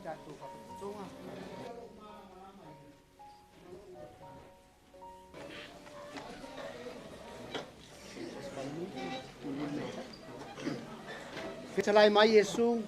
Tatou faapitotoga. Fetalai mai Iesu.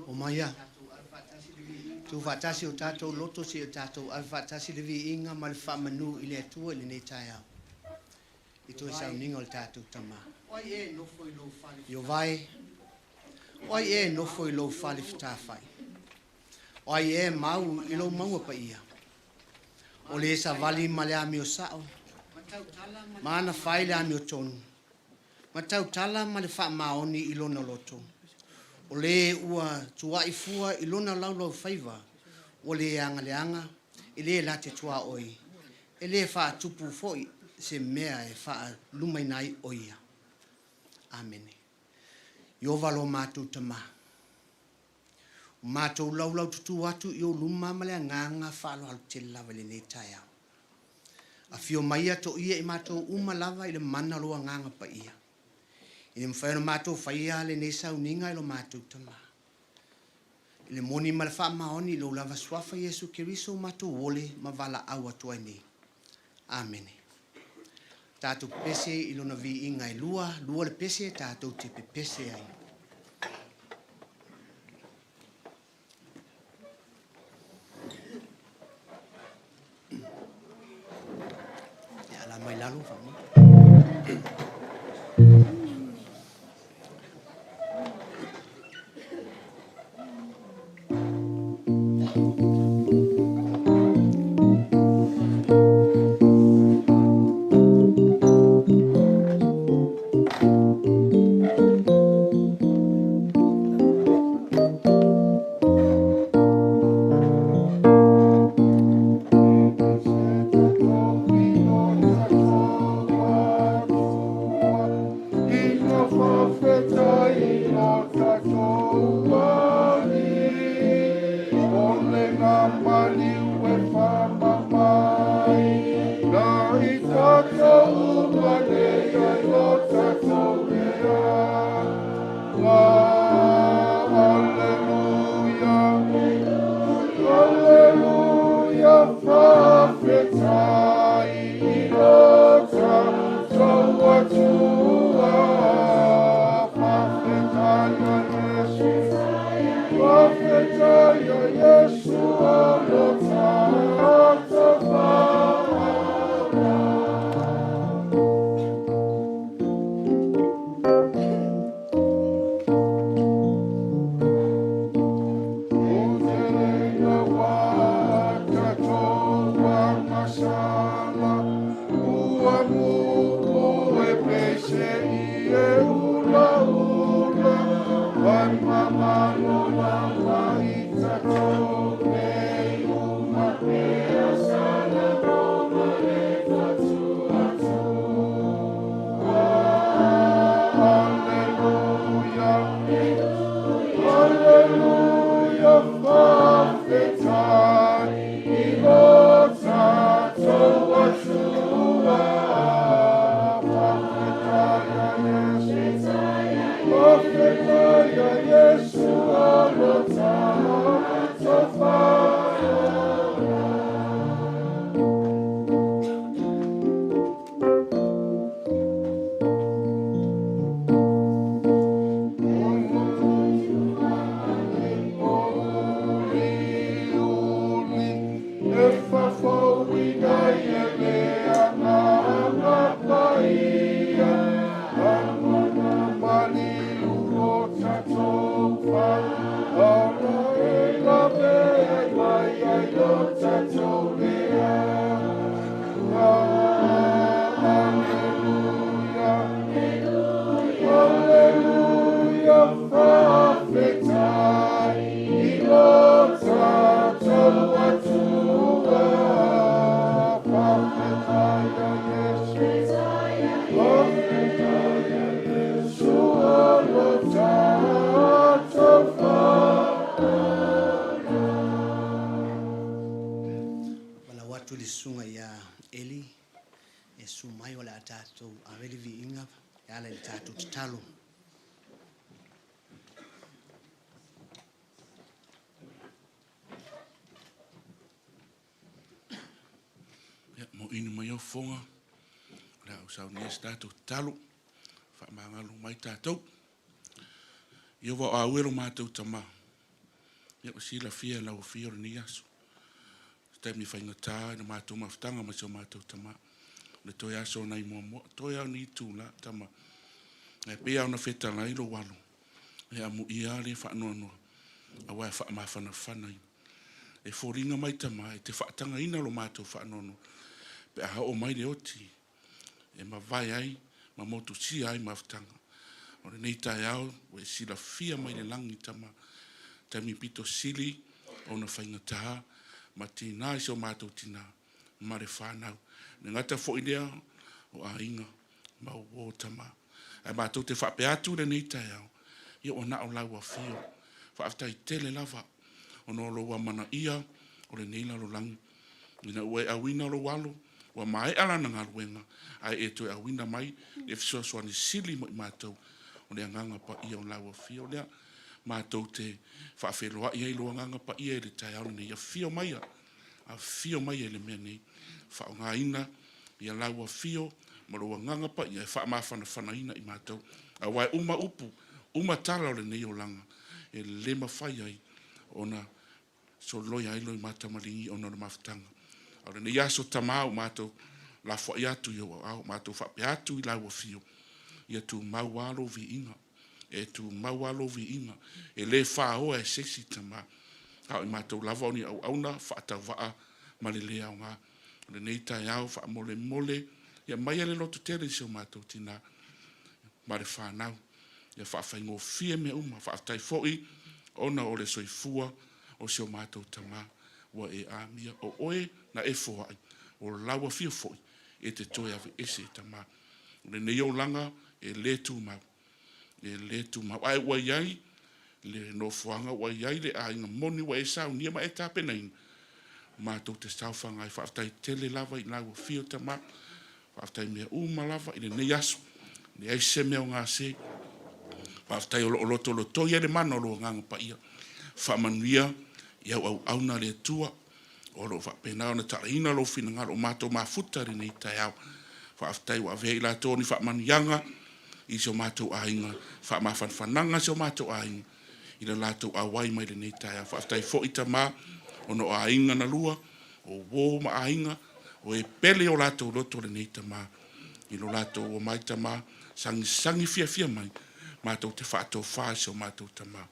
Omaia, tuufaatasi o tatou loto seia o tatou ave faatasi le viiga ma le faamanu i le Atua i lenei taeao i toe sauniga o le tatou Tamā. Ieova e, o ai ea e nofo i lou fale fetafai? O ai ea e mau i lou mauga paia? O le savali ma le amio sao, ma ana fai le amiotonu, ma tautala ma le faamaoni i lona loto. O le ua tua'i fua i lona laulaufaiva, ua le agaleaga, e le late tuaoi, e le faatupu foi se mea e faalumaina ai o ia. Amene. Ieova lo matou Tamā, ua matou laulaututu atu i ou luma ma le agaga faaaloalo tele lava i lenei taeao. Afio maia toia i matou uma lava i le mana o lou Agaga Paia, ina ia mafai ona matou faia lenei sauniga i lo matou Tama. I le moni ma le faamaoni i lou lava Suafa Iesu Keriso ua matou ole ma valaau atu ai nei. Amene. Tatou pepese i lona viiga e lua, lua le pese tatou te pepese ai. Ia ala mai lalo faamolemole. Valaau atu i le susuga ia Eli e susu mai o le a tatou ave le viiga e ala i le tatou tatalo. Ia, mo inu mai au fofoga, o le a ou saunia se tatou tatalo, faamagalo mai tatou. Ieova o au e lo matou tama. Ia ua silafia e lau afio lenei aso. Se taimi faigata i le matou mafutaga ma si o matou tama. O le toe aso o nai muamua, toe lava o ni itula, tama. Ae pei lava ona fetalai lou alo, e amuia le faanoanoa, aua e faamafanafana i E foliga mai tama e te faatagaina lo matou faanoanoa pe a oo mai le oti e mavae ai ma motusia ai mafutaga. O lenei taeao ua e silafia mai le lagi tama, taimi pito sili ona faigata ma tiga i si o matou tina ma le fanau. E le gata foi lea o aiga ma uo tama. Ae matou te faapea atu i lenei taeao, ia ua na o lau afio. Faafetai tele lava ona o lou amanaia o lenei lalolagi, ina ua e auina lou alo, ua maea lana galuega, ae e toe auina mai le fesoasoani sili mo i matou, o le Agaga Paia o lau afio lea. Matou te faafeiloai ai i lou Agaga Paia i le taeao lenei, afio maia, afio maia i le mea nei, faaaogaina ia lau afio ma lou Agaga Paia e faamafanafanaina i matou, aua e uma upu, uma tala o lenei olaga, e le mafai ai ona soloia ai lou matamaligi ona o le mafutaga. A o lenei aso Tama ua matou lafoai atu i ou aao, matou faapea atu i lau afio, ia tumau lava lou viiga, e tumau lava lou viiga, e le faoa e se isi Tama, a o i matou lava o ni auauna faatauvaa ma le le aoga. O lenei taeao faamolemole, ia aumaia le lototele i si o matou tina ma le fanau, ia faafaigofie mea uma. Faafetai foi ona o le soifua o si o matou tama ua e amia, o oe na e foai, o lau afio foi e te toe aveese, Tama. O lenei olaga e le tumau, e le tumau, ae ua i ai le nofoaga, ua i ai le aiga moni ua e saunia ma e tapenaina matou te saofaga ai. Faafetai tele lava i lau afio, Tama. Faafetai mea uma lava i lenei aso. Leai se mea o gase. Faafetai o lo o lotolotoi ai le mana o lou Agaga Paia. Faamanuia i au auauna le Atua o lo o faapena ona taalaina lou finagalo o matou mafuta i lenei taeao. Faafetai ua avea i latou o ni faamanuiaga i si o matou aiga, faamafanafanaga si o matou aiga i le latou auai mai lenei taeao. Faafetai foi Tama ona o aiga na lua, o uo ma aiga, o e pele o latou loto lenei Tama. I lo latou omai Tama, sagisagi fiafia mai, matou te faatofa i si o matou Tama.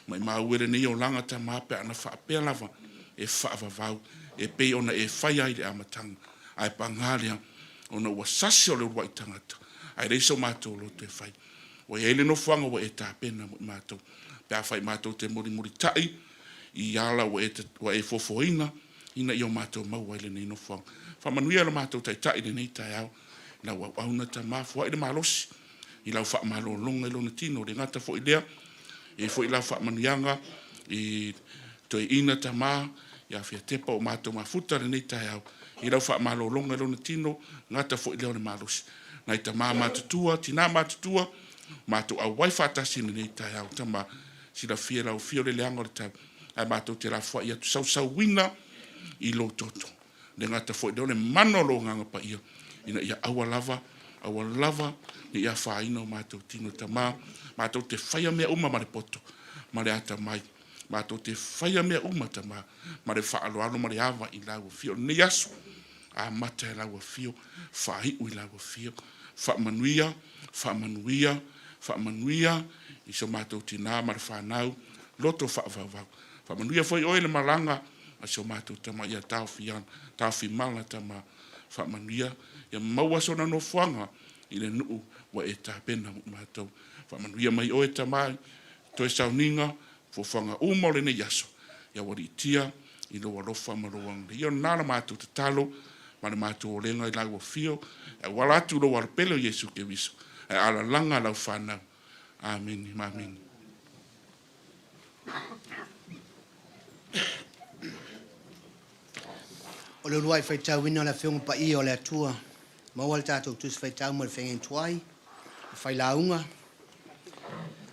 Maimau e lenei olaga Tama pe ana faapea lava e faavavau e pei ona e fai ai i le amataga. Ae paga lea, ona ua sasi o le uluai tagata, ae leai so matou loto e fai. Ua i ai le nofoaga ua e tapena mo i matou, pe afai matou te mulimulitai i ala ua e, ua e fofoina ina ia o matou maua ai lenei nofoaga. Faamanuia lo matou Taitai i lenei taeao, i lau auauna Tama, foai le malosi i lau faamalologa i lona tino, le gata foi lea, e i ai foi lau faamanuiaga i toeaina Tama, ia Fiatepa ua matou mafuta lenei taeao i lau faamalologa i lona tino, gata foi lea o le malosi. Nai tama matutua, tina matutua, matou auai faatasi i lenei taeao, Tama, silafia e lau afio le leaga o le tau, ae matou te lafoai atu sausauina i lou toto. Le gata foi lea o le mana o lou Agaga Paia, ina ia aua lava, aua lava ne i afaina o matou tino, Tama, matou te faia mea uma ma le poto ma le atamai. Matou te faia mea uma, Tama, ma le faaaloalo ma le ava i lau afio. O lenei aso, amata e lau afio, faaiu i lau afio. Faamanuia, faamanuia, faamanuia i so matou tina ma le fanau, loto faavauvau. Faamanuia foi oe i le malaga a si o matou tama ia Taofimala, Tama, faamanuia, ia maua sona nofoaga i le nuu ua e tapena mo matou. Faamanuia mai oe, Tama, toe sauniga, fuafuaga uma o lenei aso, ia ualiitia i lou alofa ma lou agalelei. Ia na la matou tatalo ma le matou olega i lau afio, e auala atu i lou Alo pele o Iesu Keriso, ae alalaga lau fanau. Amene ma amene. O le uluai faitauina o le Afioga Paia o le Atua, maua le tatou Tusi Faitau ma le Feagaiga Tuai, le Failauga,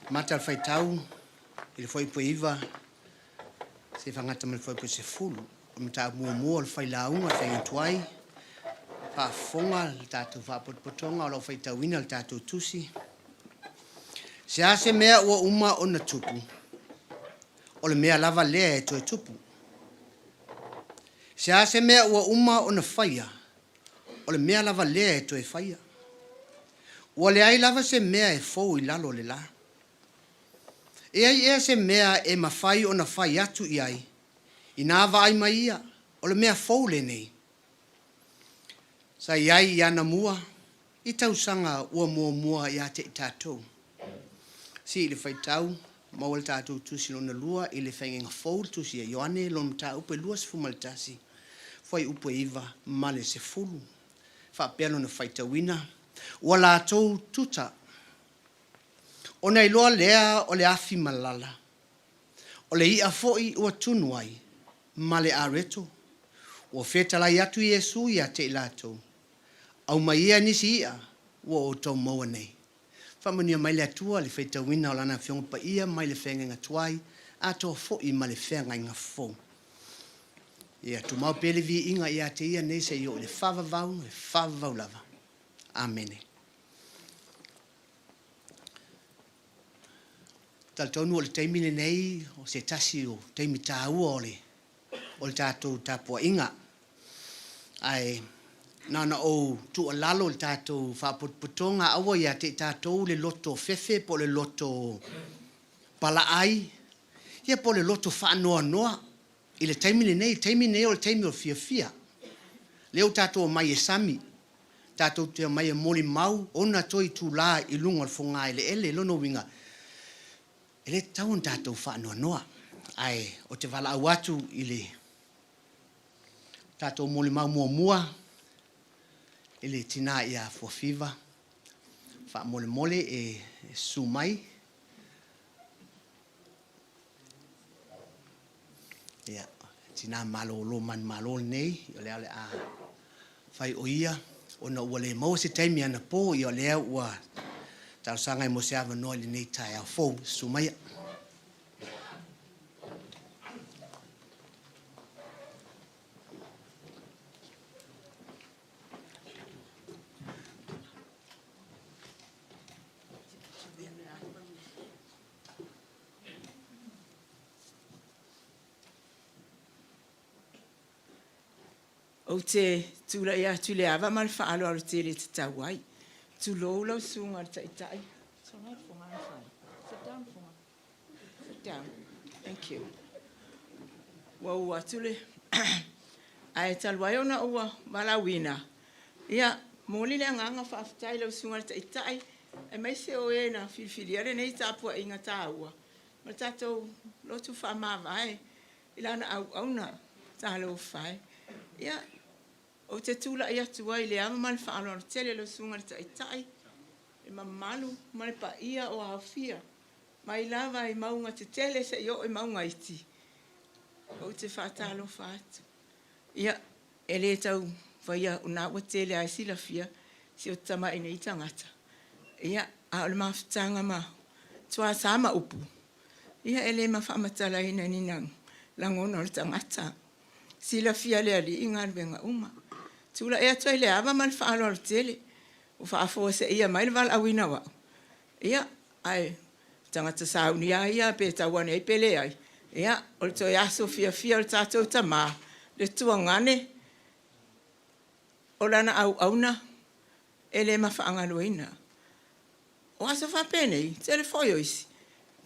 amata le faitau i le Fuaiupu e 9 seia faagata ma le Fuaiupu e 10. O le mataupu muamua o le Failauga, le Feagaiga Tuai, faafofoga le tatou faapotopotoga o lo o faitauina le tatou Tusi. Se a se mea ua uma ona tupu, o le mea lava lea e toe tupu. Se a se mea ua uma ona faia, o le mea lava lea e toe faia. Ua leai lava se mea e fou i lalo o le lā. E ai ea se mea e mafai ona fai atu i ai, inā vaai mai ia, o le mea fou lenei? Sa i ai i anamua, i tausaga ua muamua ia te i tatou. Sii le faitau, maua le tatou Tusi lona lua i le Faigaiga Fou, le Tusi a Ioane, lona mataupu e 21, fuaiupu e 9 ma le 10. Faapea lona faitauina, Ua latou tuta, ona iloa lea o le afi malala, o le i'a foi ua tunu ai, ma le areto. Ua fetalai atu Iesu ia te i latou, Aumai ia nisi i'a ua outou maua nei. Faamanuia mai le Atua le faitauina o Lana Afioga Paia mai le Feagaiga Tuai atoa foi ma le Feagaiga Fou. Ia tumau pea le viiga ia te Ia nei seia oo i le faavavau, e faavavau lava. Amene. Talitonu o le taimi lenei o se tasi o taimi taua o le o le tatou tapuaiga. Ae na ona ou tuualalo i le tatou faapotopotoga, aua ia te i tatou le loto fefe po o le loto palaai, ia po o le loto faanoanoa i le taimi lenei. Le taimi lenei o le taimi o le fiafia. Lea ua tatou omai e sami, tatou te omai e molimau ona toe itulā i luga o le fogaeleele. Lona uiga, E le tatau ona tatou faanoanoa, ae ou te valaau atu i le tatou molimau muamua i le tina ia Fuafiva, faamolemole e susu mai. Ia, tina malolo manumalo lenei, o lea o le a fai o ia, ona ua le maua se taimi anapo, ia o lea ua talosaga ai mo se avanoa i lenei taeao fou. Susu maia. Ou te tulai atu i le ava ma le faaaloalo tele e tatau ai. Tulou lau susuga i le Taitai. Sit down, Sit down. Thank you. Ua ou atu le ae talu ai ona ua valaauina, ia, momoli le agaga faafetai i lau susuga i le Taitai aemaise o e na filifilia lenei tapuaiga taua ma le tatou lotu faamavae i lana auauna. Talofa e. Ia, ou te tulai atu ai i le ava ma le faaaloalo tele lau Susuga i le Taitai, le mamalu ma le paia o aofia mai lava i mauga tetele seia oo i mauga iti, ou te faatalofa atu. Ia, e le tau faia o na ua tele lava e silafia si o ta tamai nei tagata. Ia, a o le mafutaga ma tuasa ma upu, Ia e le ma faamatalaina i ni lagona o le tagata. Silafia e le Alii galuega uma. Tulai atu ai le ava ma le faaaloalo tele, ua faafuaseia mai le valaauina o au, ia, ae tagata sauni lava ia pe tau ane ai pe leai, ia, o le toe aso fiafia o le tatou tama, le tuagane o lana auauna e le ma faagaloina. O aso faapenei, tele foi o isi,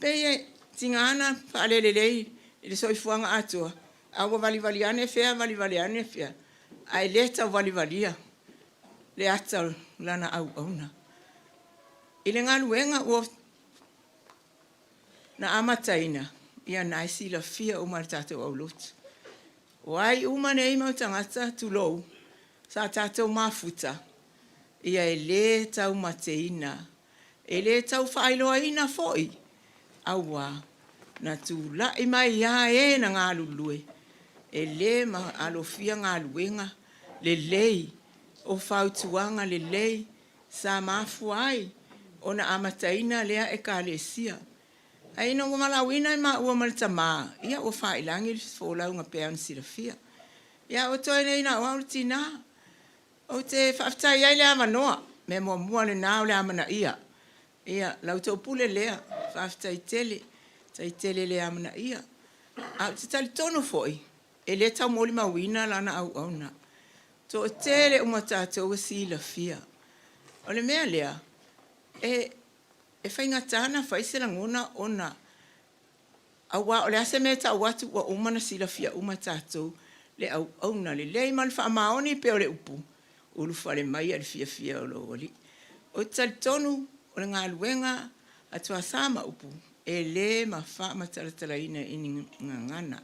pei e tiga ona faalelelei i le soifuaga atoa, a ua valivali ane fea valivali ane fea, ae le tau valivalia le ata o lana auauna. I le galuega ua na amataina, ia na e silafia uma e le tatou aulotu. O ai uma nei mau tagata, tulou, sa tatou mafuta, ia e le taumateina, e le tau faailoaina foi, auā na tulai mai lava e na galulue, e le alofia galuega lelei, o fautuaga lelei sa mafua ai ona amataina lea Ekalesia. Ae ina ua valaauina maua ma le tama, ia ua faiilagi le folauga pei ona silafia. Ia a ua toe nei na o au le tina. Ou te faafetai ai le avanoa, mea muamua lena o le amanaia. Ia, la outou pule lea, faafetai tele, faafetai tele le amanaia. Ae ou te talitonu foi, e le tau molimauina lana auauna. Toatele uma tatou e silafia. O le mea lea, e, e faigata ona fai se lagona ona aua o le a se mea e tau atu ua uma ona silafia uma e tatou le auauna lelei ma le faamaoni pei o le upu, ulufale maia i le fiafia o lou Alii. Ou te talitonu o le galuega a Tuasa ma Upu e le faamatalatalaina i ni gagana.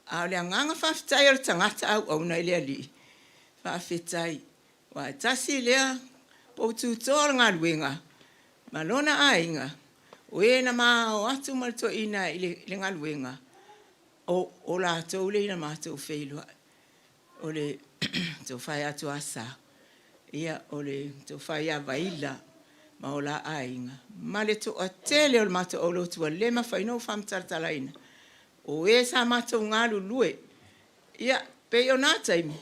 A o le agaga faafetai o le tagata auauna i le Alii, faafetai, aua e tasi lea poututoa o le galuega ma lona aiga, o e na ma o atu ma le toeaina i le galuega, o latou lea na matou feiloai, o le tofa ia Tuasa, ia, o le tofa ia Vaila ma o la aiga, ma le toatele o le matou aulotu ua le mafai ona ou faamatalatalaina, o e sa matou galulue. Ia, pei o na taimi,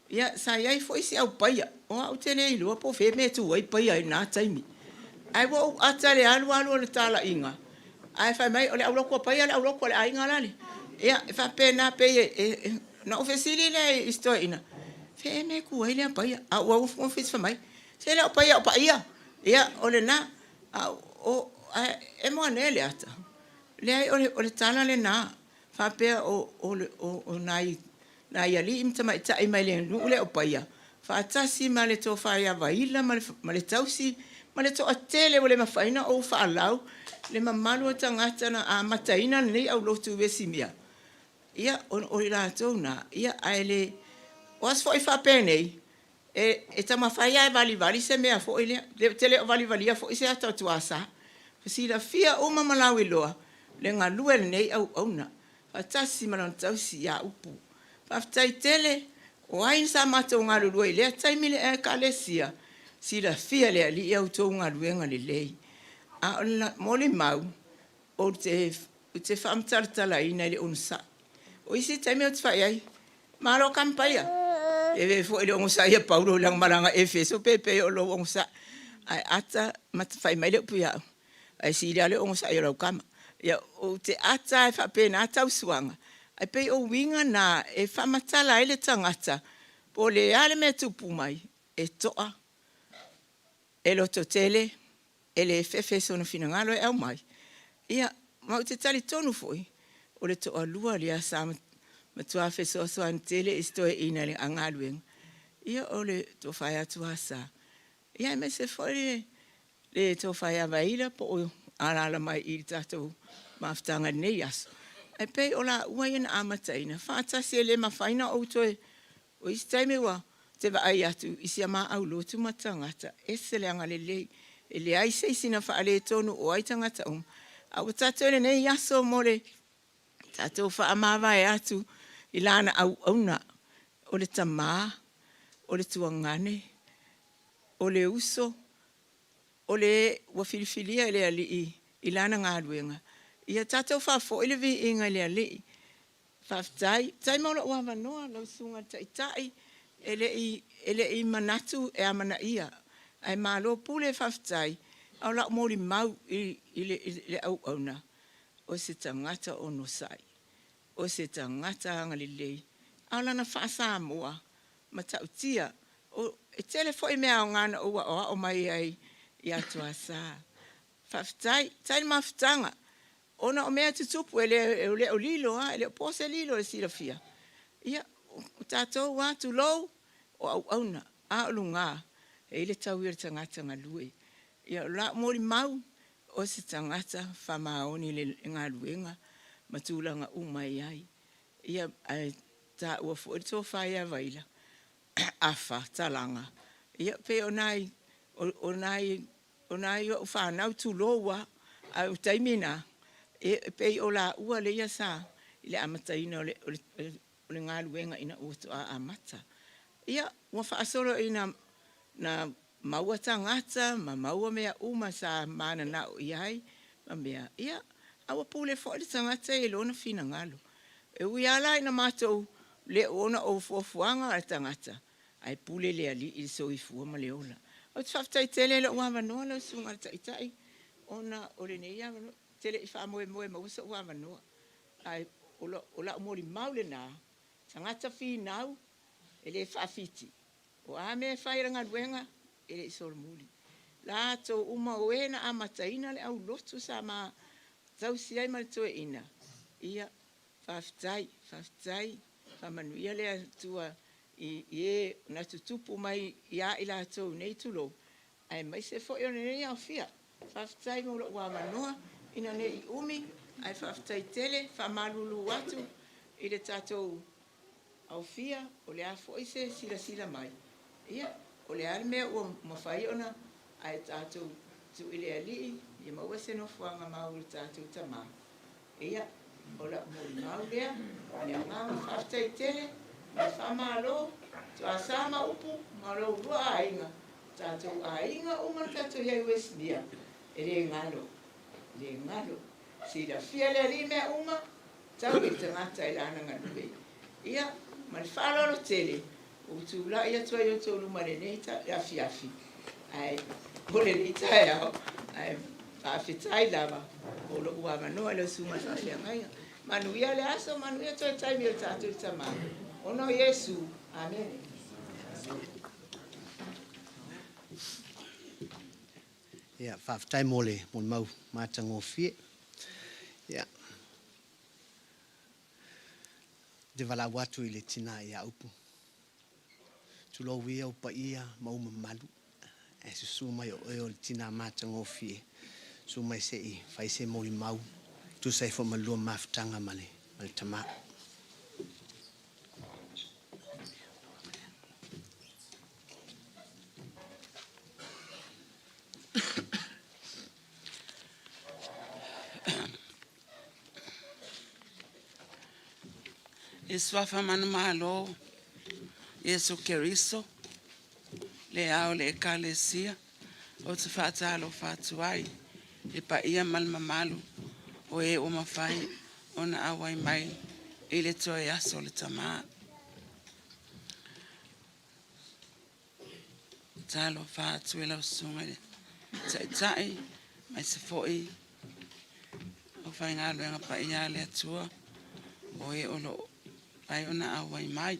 ia, sa i ai foi si au paia, o au ou te le iloa po o fea le mea e tu ai paia i na taimi. Ae ua ou ata i le alu alu o le talaiga, ae fai mai, o le aulotu a Paia le aulotu a le aiga lale. Ia, e faapena, pei e... Ona ou fesili lea i si toeaina, fea ea le mea e tu ai lea paia? Ae ou nofonofo fai mai, se le o Paia o Paia. Ia, o lena. Ae emo ane le ata? Leai, o le tala lena, faapea o nai alii ma tamaitai mai le nuu lea o Paia, faatasi ma le tofa ia Vaila ma le tausi ma le toatele ua le mafai ona ou faalau le mamalu o tagata na amataina lenei aulotu i Uesimia. Ia, o i latou na, ia, ae le... O aso foi faapenei, e taumafai lava e valivali se mea foi lea, ou te le o valivalia foi se ata o Tuasa. Ua silafia uma ma lauiloa le galue a lenei auauna faatasi ma lana tausi ia Upu. Faafetai tele, o ai sa matou galulue i lea taimi i le Ekalesia, silafia e le Alii a outou galuega lelei. A o le molimau, ou te faamatalatalaina i le onosai. O isi taimi ou te fai i ai, Malo tama paia. E le foi le onosai a Paulo i lana malaga Efeso pe pei o lou onosai. Ae ata ma fai mai le upu ia au, ae sili lava le onosai o lau tama. Ia, ou te ata lava e faapena tausuaga, ae pei o uiga na e faamatala ai le tagata po o le a le mea e tupu mai, e toa, e lototele, e le fefe i sona finagalo e aumai. Ia, ma ou te talitonu foi, o le toalua lea sa matua fesoasoani tele i si toeaina i le galuega, ia o le tofa ia Tuasa, ia aemaise foi le tofa ia Vaila po o alaala mai i le tatou mafutaga i lenei aso. Ae pei o laua ia na amataina faatasi, e le mafai ona ou toe O isi taimi ua te vaai atu i si a ma aulotu ma tagata, ese le agalelei, e leai se isi na faaletonu o ai tagata uma. A ua tatou i lenei aso mo le tatou faamavae atu i lana auauna, o le tama, o le tuagane, o le uso, o le ua filifilia e le Alii i lana galuega. Ia tatou faafoi le viiga i le Alii. Faafetai. Faafetai mo lou avanoa lau Susuga i le Taitai, e le i, e le i manatu e amanaia, ae malo pule faafetai. A o lau molimau i, i, le, i le auauna, o se tagata onosai, o se tagata agalelei, a o lana faa-Samoa matautia. O, e tele foi mea aoga na ou aoao mai ai ia Tuasa. Faafetai, faafetai le mafutaga. Ona o mea e tutupu, e le o lilo lava, e le o po se lilo i le silafia. Ia, o tatou lava, tulou, o auauna, a o luga, e i ai le taui o le tagata galue. Ia, o lau molimau, o se tagata faamaoni i le galuega ma tulaga uma e i ai. Ia, ae taua foi le tofa ia Vaila, afa, talaga, ia pei o nai, o nai O nai ou fanau, tulou lava, ae o le taimi lena, e pei o laua lea sa i le amataina o le galuega ina ua toa amata. Ia, ua faasolo ina maua tagata ma maua mea uma sa mananao i ai ma mea, ia, a ua pule foi le tagata ia i lona finagalo. E ui lava la ina matou le ona o fuafuaga a le tagata, ae pule le Alii i le soifua ma le ola. Ou te faafetai tele i lou avanoa lau Susuga i le Taitai ona o lenei avanoa, ou te le i faamoemoe e maua sou avanoa, ae o lau molimau lena, tagata finau e le faafiti, o a mea e fai e le galuega, e le i solomuli. Latou uma o e na amataina le aulotu sa ma tausi ai ma le toeaina, ia faafetai, faafetai, faamanuia le Atua i e na tutupu mai ia i latou nei, tulou, aemaise foi o lenei aofia. Faafetai mo lou avanoa, ina ne i umi, ae faafetai tele, faamalulu atu i le tatou aofia, o le a foi se silasila mai, ia, o le a le mea ua mafai ona, ae tatou tuu i le Alii ia maua se nofoaga mau i le tatou Tama. Ia, o lau molimau lea, ma le agaga faafetai tele, ma le faamalo, Toasa ma Upu ma lo oulua aiga, tatou aiga uma na tatou i ai i Westmere, e le galo, e le galo. Silafia e le Alii mea uma, tau i le tagata i lana galue. Ia, ma le faaaloalo tele, ua ou tulai atu ai i outou luma i lenei afiafi, ae o lenei taeao, ae faafetai lava mo lou avanoa i lau Susuga i le Faafeagaiga. Manuia le aso, manuia toe taimi o le tatou Tama. Ona o Iesu. Amene. Ia, faafetai mo le molimau matagofie. Ia, ou te valaau atu i le tina ia Upu. Tulou ia ou paia ma ou mamalu, ae susu mai o oe o le tina matagofie. Susu mai se i fai se molimau, tusa ai foi ma le lua mafutaga ma le, ma le tama. I le suafa manumalo Iesu Keriso, le Ao o le Ekalesia, ou te faatalofa atu ai i le paia ma le mamalu o e ua mafai ona auai mai i le toe aso o le Tama. Talofa atu i lau susuga i le Taitai, aemaise foi o faigaluega paia a le Atua o e o lo o mafai ona auai mai.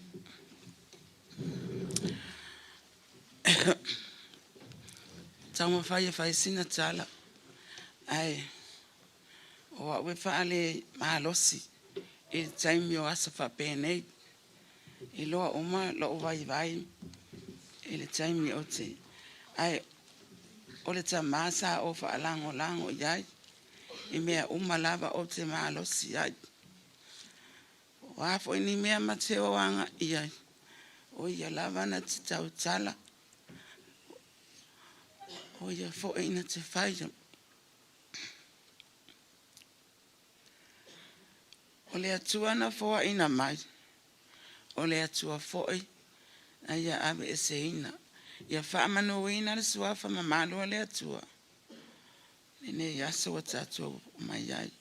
Taumafai e fai sina tala, ae o au e faale malosi i le taimi o aso faapenei. Iloa uma lou vaivai i le taimi ou te, ae o le tama sa ou faalagolago i ai i mea uma lava ou te malosi ai. O a foi ni mea ma te o agai i ai, o ia lava na te tautala, o ia foi na te faia. O le Atua na foaina mai, o le Atua foi na ia aveeseina. Ia faamanuina le suafa mamalu o le Atua lenei aso ua tatou omai ai.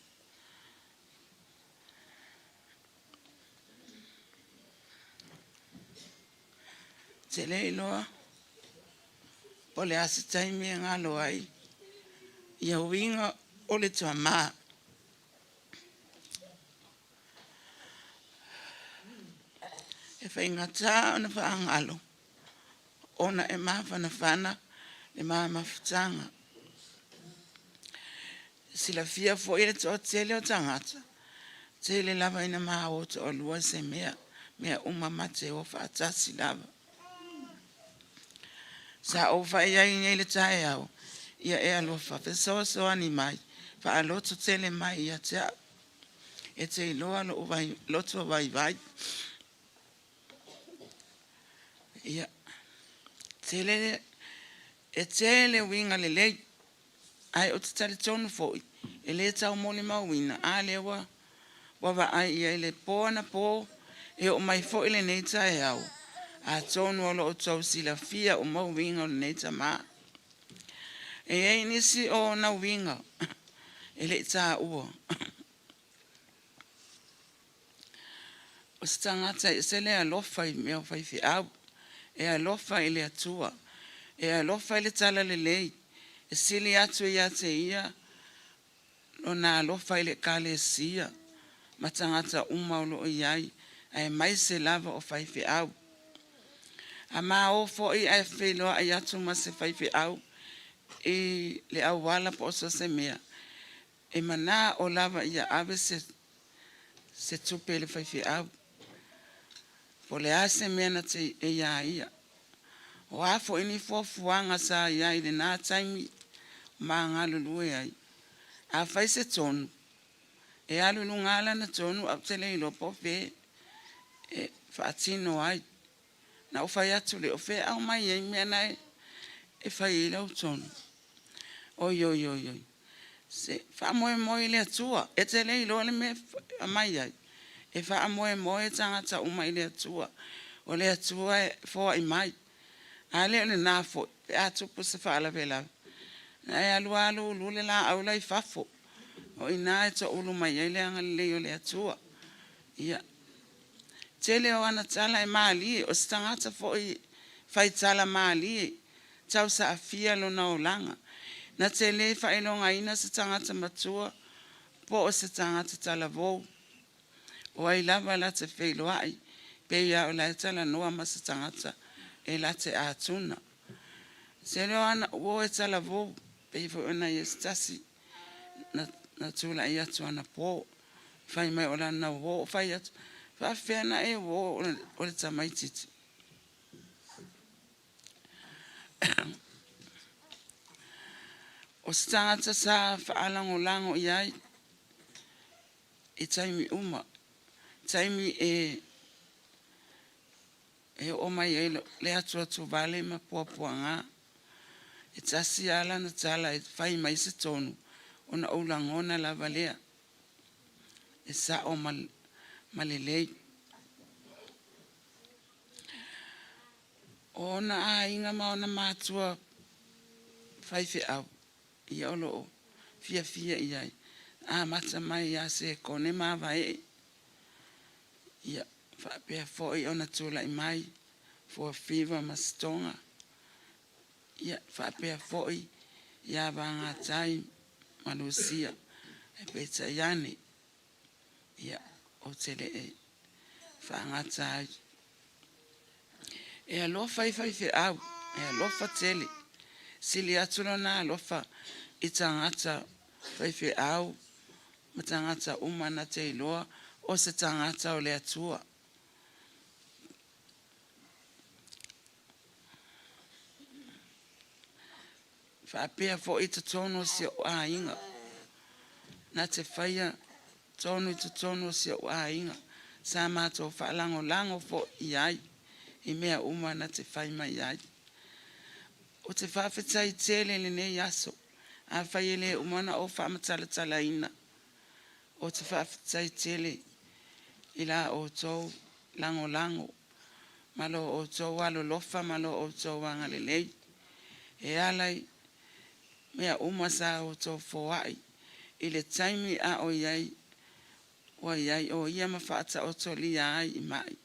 Te le iloa po o le a se taimi e galo ai ia uiga o le tama. E faigata ona faagalo ona e mafanafana le ma mafutaga. E silafia foi e le toatele o tagata, tele lava ina ma o toalua i se mea, mea uma ma te o faatasi lava. Sa ou fai ai nei i le taeao, ia e alofa fesoasoani mai, faaloto tele mai ia te au. E te iloa lou vai, loto vaivai. Ia, tele, e tele uiga lelei, ae ou te talitonu foi, e le taumolimauina, a lea ua ua vaai i ai le po anapo e oo mai foi lenei taeao, atonu o lo o outou silafia uma uiga o lenei tama. E i ai nisi o ona uiga e le i taua. O se tagata e ese le alofa i mea o faifeau, e alofa i le Atua. E alofa i le talalelei, e sili atu ia te ia lona alofa i le Ekalesia ma tagata uma o lo o i ai, aemaise lava o faifeau. A ma o foi ae feiloai atu ma se faifeau i le auala po o so o se mea, e manao lava ia ave se se tupe i le faifeau. Po o le a se mea na te e iā ia. O a foi ni fuafuaga sa i ai i lena taimi ma galulue ai. Afai se tonu, e alu i luga lava lana tonu ae ou te le iloa po o fea e faatino ai. Na ou fai atu lea, o fea e aumai ai mea na e fai ai lau tonu? Oi oi oi oi, se faamoemoe i le Atua, e te le iloa le mea e aumai ai. E faamoemoe tagata uma i le Atua, o le Atua e foai mai. A le o lena foi pe a tupu se faalavelave, na e alu lava lulu le laau la i fafo, o i ina e toulu mai ai le agalelei o le Atua. Ia, tele o ana tala e malie, o se tagata foi fai tala malie, tausaafia lona olaga. Na te le faailogaina se tagata matua po o se tagata talavou. O ai lava la te feiloai, pei lava o la e talanoa ma se tagata e la te atuna. Tele o ana uo e talavou, pei foi ona i ai se tasi na, na tulai atu anapo, fai mai o lana uo, fai atu, faafefea na e uo o le tamaitiiti. O se tagata sa faalagolago i ai i taimi uma, taimi e e oo mai ai le atuatuvale ma puapuaga. E tasi lava lana tala e fai mai se tonu, ona ou lagona lava lea e sao ma, ma lelei. O ona aiga ma ona matua faifeau, ia o lo o fiafia i ai. Amata mai ia Sekone ma Avaee, ia faapea foi ona tulai mai Fuafiva ma Setoga, ia faapea foi ia Vagatai ma Lusia. Ae peitai ane, ia ou te le i faagata ai. E alofa i faifeau, e alofa tele. Sili atu lona alofa i tagata faifeau ma tagata uma na te iloa o se tagata o le Atua. Faapea foi i totonu o si ou aiga, na te faia tonu i totonu o si ou aiga, sa matou faalagolago foi i ai i mea uma na te fai mai ai. Ou te faafetai tele i lenei aso, afai e le uma ona ou faamatalatalaina, ou te faafetai tele i la outou lagolago ma lo outou alolofa ma lo outou agalelei e ala i mea uma sa outou foai i le taimi a o i ai ua i ai o ia ma faataotolia ai i mai.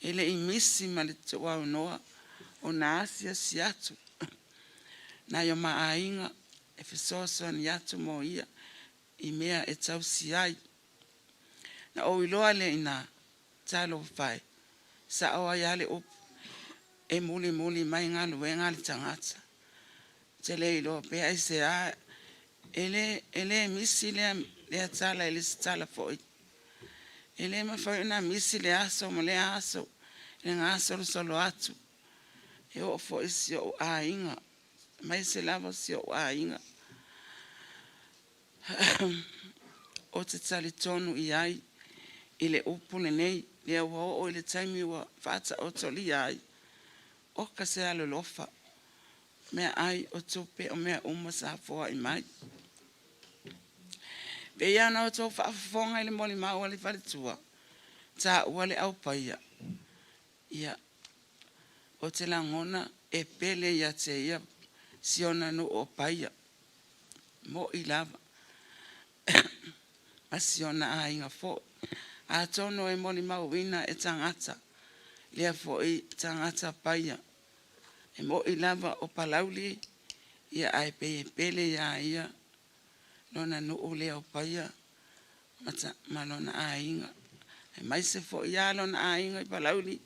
E le i misi ma le tuuaunoa ona asiasi atu nai o ma aiga e fesoasoani atu mo ia i mea e tausi ai. Na ou iloa lea i ina, talofa e, sao ai lava le upu, e mulimuli mai galuega a le tagata. Ou te le iloa pe aisea, e le, e le misi lea, lea tala i le isi tala foi. E le mafai ona misi le aso ma lea aso i le gasolosolo atu. E oo foi i si ou aiga, aemaise lava si ou aiga. Ou te talitonu i ai i le upu lenei, lea ua oo i le taimi ua faataotolia ai, oka se alolofa, meaai o tupe o mea uma sa foai mai. Pei lava ona outou faafofoga i le molimau a le faletua, taua le aupaia. Ia, ou te lagona e pele ia te ia si ona nuu o Paia. Mo'i lava. Ma si ona aiga foi. Atonu e molimauina e tagata, lea foi tagata Paia. E mo'i lava o Palauli ia ae pei e pele iā ia lona nuu lea o Paia ma lona aiga, aemaise foi lava lona aiga i Palauli,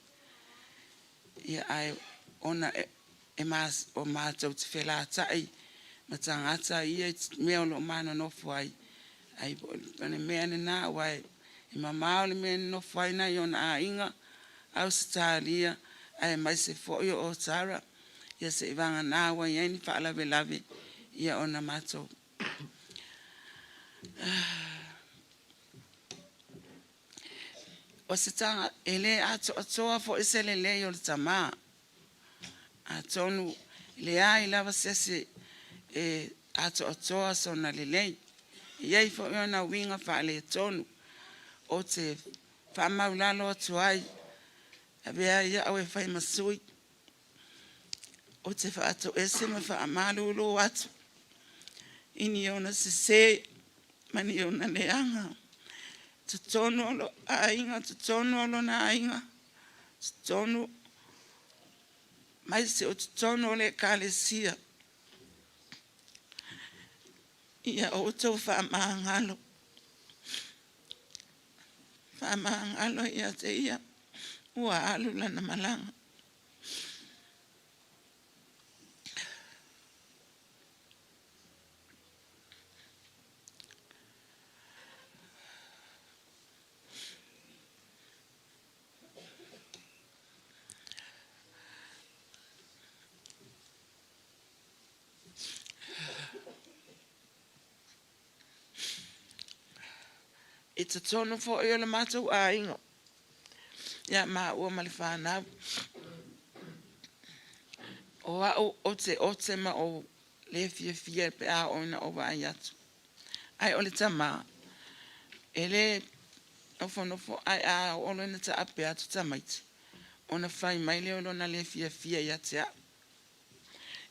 ia ae ona e o matou te felatai ma tagata ia i mea o lo o ma nonofo ai, ai o le mea lena aua e mamao le mea e nonofo ai nai ona aiga Ausetalia aemaise foi o Otara, ia seivagana ua i ai ni faalavelave ia ona matou O se taga e le atoatoa foi se lelei o le tama, atonu e leai lava se isi e atoatoa sona lelei. E i ai foi ona uiga faaletonu. Ou te faamaulalo atu ai, avea ai au e fai ma sui, ou te faatoese ma faamalulu atu i ni ona sese ma ni ona leaga totonu o lou aiga, totonu o lona aiga, totonu aemaise o totonu o le Ekalesia. Ia outou faamagalo, faamagalo ia te ia ua alu lana malaga. I totonu foi o le matou aiga ia maua ma le fanau, o au ou te ote ma ou le fiafia pe a oo ina ou vaai atu. Ae o le tama, e le nofonofo ae a oo loa ina taape atu tamaiti, ona fai mai lea o lona le fiafia ia te au.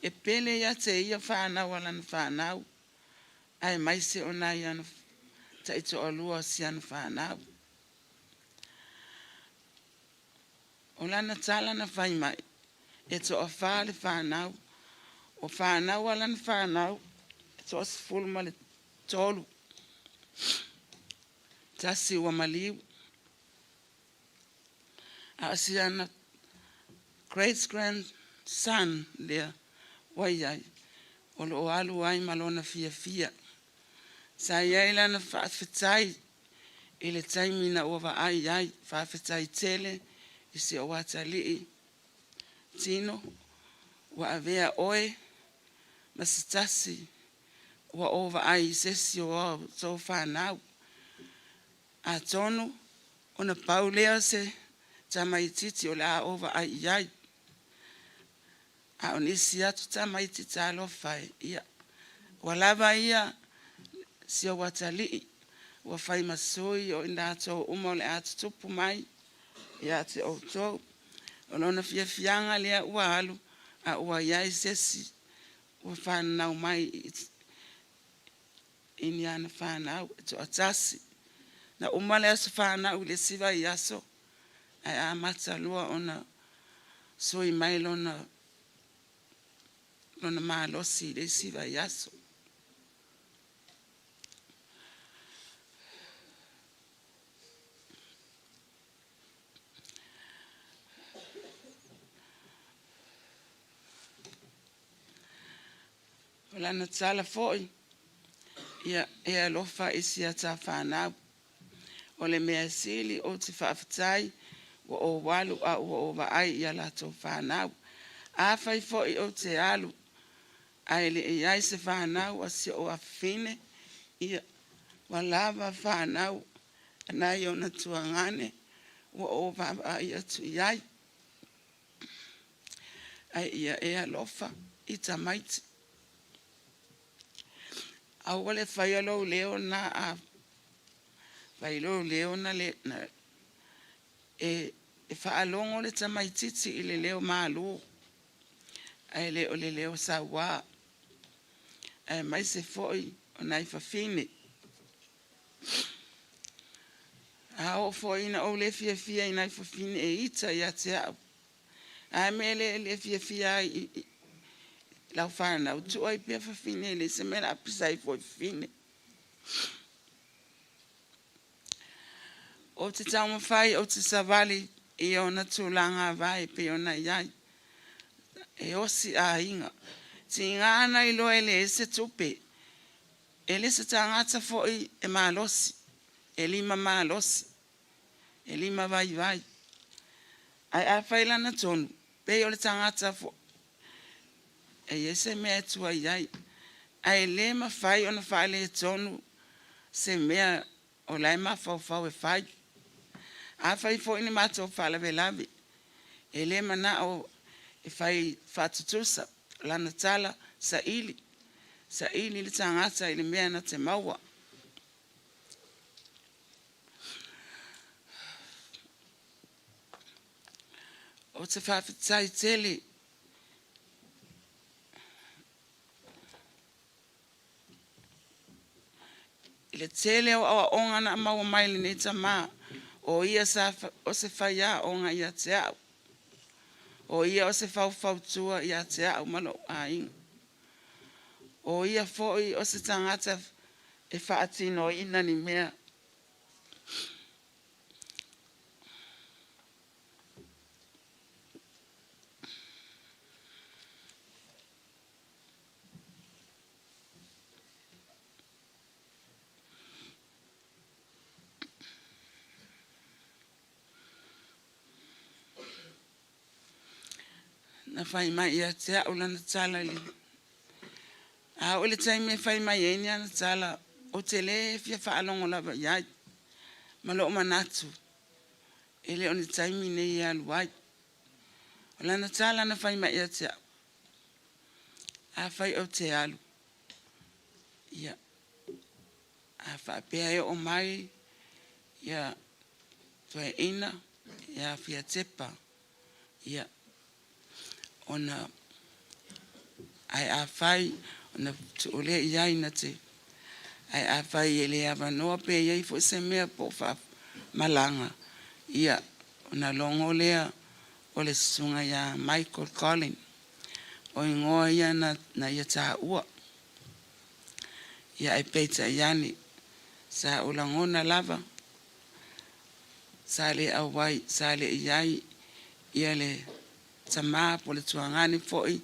E pele ia te ia fanau a lana fanau, aemaise o nai ana taitoalua o si ana fanau. O lana tala na fai mai, e toafa le fanau, o fanau a lana fanau, e 13, tasi ua maliu. A o si ana great grandson lea ua i ai, o lo o alu ai ma lona fiafia. Sa i ai lana faafetai i le taimi ina ua vaai ai, faafetai tele i si ou atalii, Tino, ua avea oe ma se tasi ua ou vaai i se isi o a outou fanau. Atonu ona pau lea o se tamaitiiti o le a ou vaai i ai. A o nisi atu tamaiti talofa e, ia, ua lava ia si ou atalii ua fai ma sui o i latou uma o le a tutupu mai ia te outou. O lona fiafiaga lea ua alu a ua i ai se isi ua fananau mai i ni ana fanau e toatasi. Na uma le aso fanau i le isi vaiaso ae amata loa ona sui mai lona malosi i le isi vaiaso. O lana tala foi, ia e alofa i si ata fanau. O le mea sili ou te faafetai ua ou alu a ua ou vaai i a latou fanau. Afai foi ou te alu ae le i ai se fanau a si ou afafine, ia ua lava fanau a nai ona tuagane ua ou vaavaai atu i ai. Ae ia e alofa i tamaiti. Aua le faia lou leo na a fai lou leo na le na, e, e faalogo le tamaitiiti i le leo malu ae le o le leo sauā, aemaise foi o nai fafine. A oo foi ina ou le fiafia i nai fafine e ita ia te au. A mea le le fiafia ai i lau fanau, tuu ai pea fafine e leai se mea o le a pisa ai fua i fafine. Ou te taumafai ou te savali i ona tulaga vae e pei ona i ai. E osi aiga. Tiga na iloa e leai se tupe. E le se tagata foi e malosi, e lima malosi, e lima vaivai. Ae afai lana tonu, pei o le tagata foi e i ai se mea e tuai ai. Ae le mafai ona faaletonu se mea o la e mafaufau e fai. Afai foi ni matou faalavelave, e le manao e fai faatutusa lana tala, saili, saili le tagata i le mea na te maua. Ou te faafetai tele i le tele o aoaoga na maua mai lenei tama, o ia sa o se faiaoga ia te au, o ia o se faufautua ia te au ma lou aiga. O ia foi o se tagata e faatinoina ni mea. Na fai mai ia te au lana tala i le a oo i le taimi e fai mai ai ni ana tala, ou te le fia faalogo lava i ai, ma lou manatu, e le o ni taimi nei e alu ai. O lana tala na fai mai ia te au, afai ou te alu, ia, a faapea e oo mai ia toeaina ia Fiatepa, ia, ona ae afai ona tuu lea i ai na te, ae afai e le avanoa pe i ai foi se mea po o malaga, ia, ona logo lea o le susuga ia Michael Colin. O igoa ia na, na ia taua. Ia ae peitai ane, sa ou lagona lava, sa le auai, sa le i ai ia le tama po o le tuagane foi,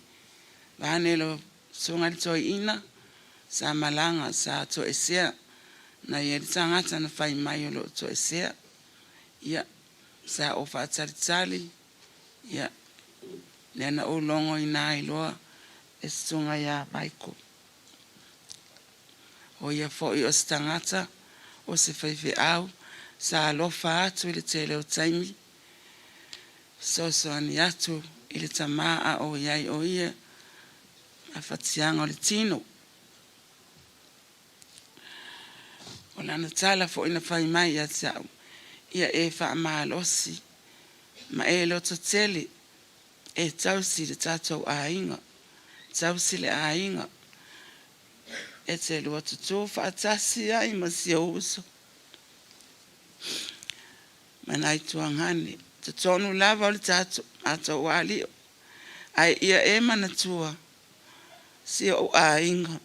vaeane lau susuga i le toeaina, sa malaga, sa toesea. Na i ai le tagata na fai mai o lo o toesea. Ia, sa ou faatalitali, ia, lea na ou logoina ai loa le susuga ia Michael. O ia foi o se tagata, o se faifeau, sa alofa atu i le tele o taimi, fesoasoani atu i le tama a o i ai o ia mafatiaga o le tino. O lana tala foi na fai mai ia te au, ia e faamalosi ma e lototele e tausi le tatou aiga, tausi le aiga, e te lua tutu faatasi ai ma si ou uso ma nai tuagane. Totonu lava o le tatou matou alio, ae ia e manatua si ou aiga.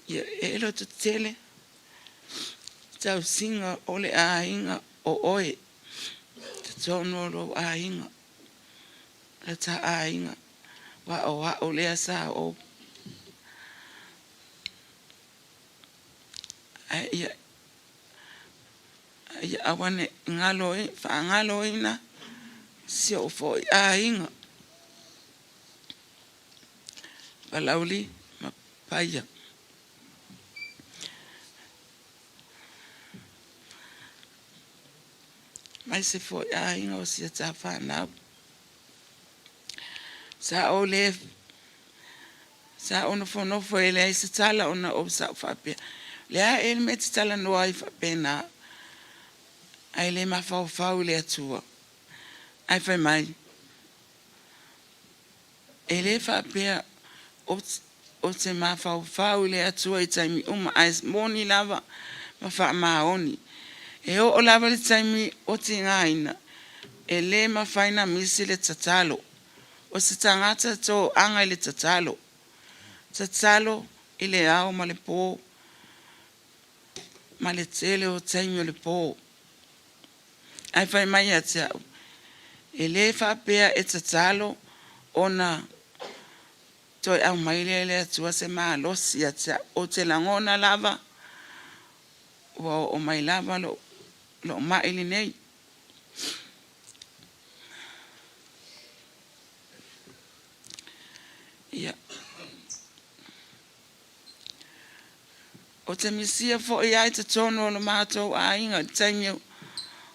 Ia e lototele tausiga o le aiga o oe, totonu o lou aiga, le ta aiga, wa o au lea sa ou. Ae ia, ia aua ne i galo, faagaloina si ou foi aiga. Palauli ma Paia. Mai se foi aiga o sia tā whānau. Sa o le sa o nofonofo e leai se tala ona ou sa ou faapea. Le a e le mea te talanoa ai faapena, ae le mafaufau i le Atua. Ae fai mai, e le faapea ou te mafaufau i le Atua i taimi uma, ae moni lava ma faamaoni. E oo lava i le taimi o tigaina, e le mafai ona misi le tatalo. O se tagata e toaga i le tatalo, tatalo i le ao ma le po, ma le tele o taimi o le po. Ae fai mai ia te au, e le faapea e tatalo ona toe aumai lea e le Atua se malosi ia te au. Ou te lagona lava ua oo mai lava lou mai lenei. Ia. Ou te misia foi lava i totonu o lo matou aiga i le taimi o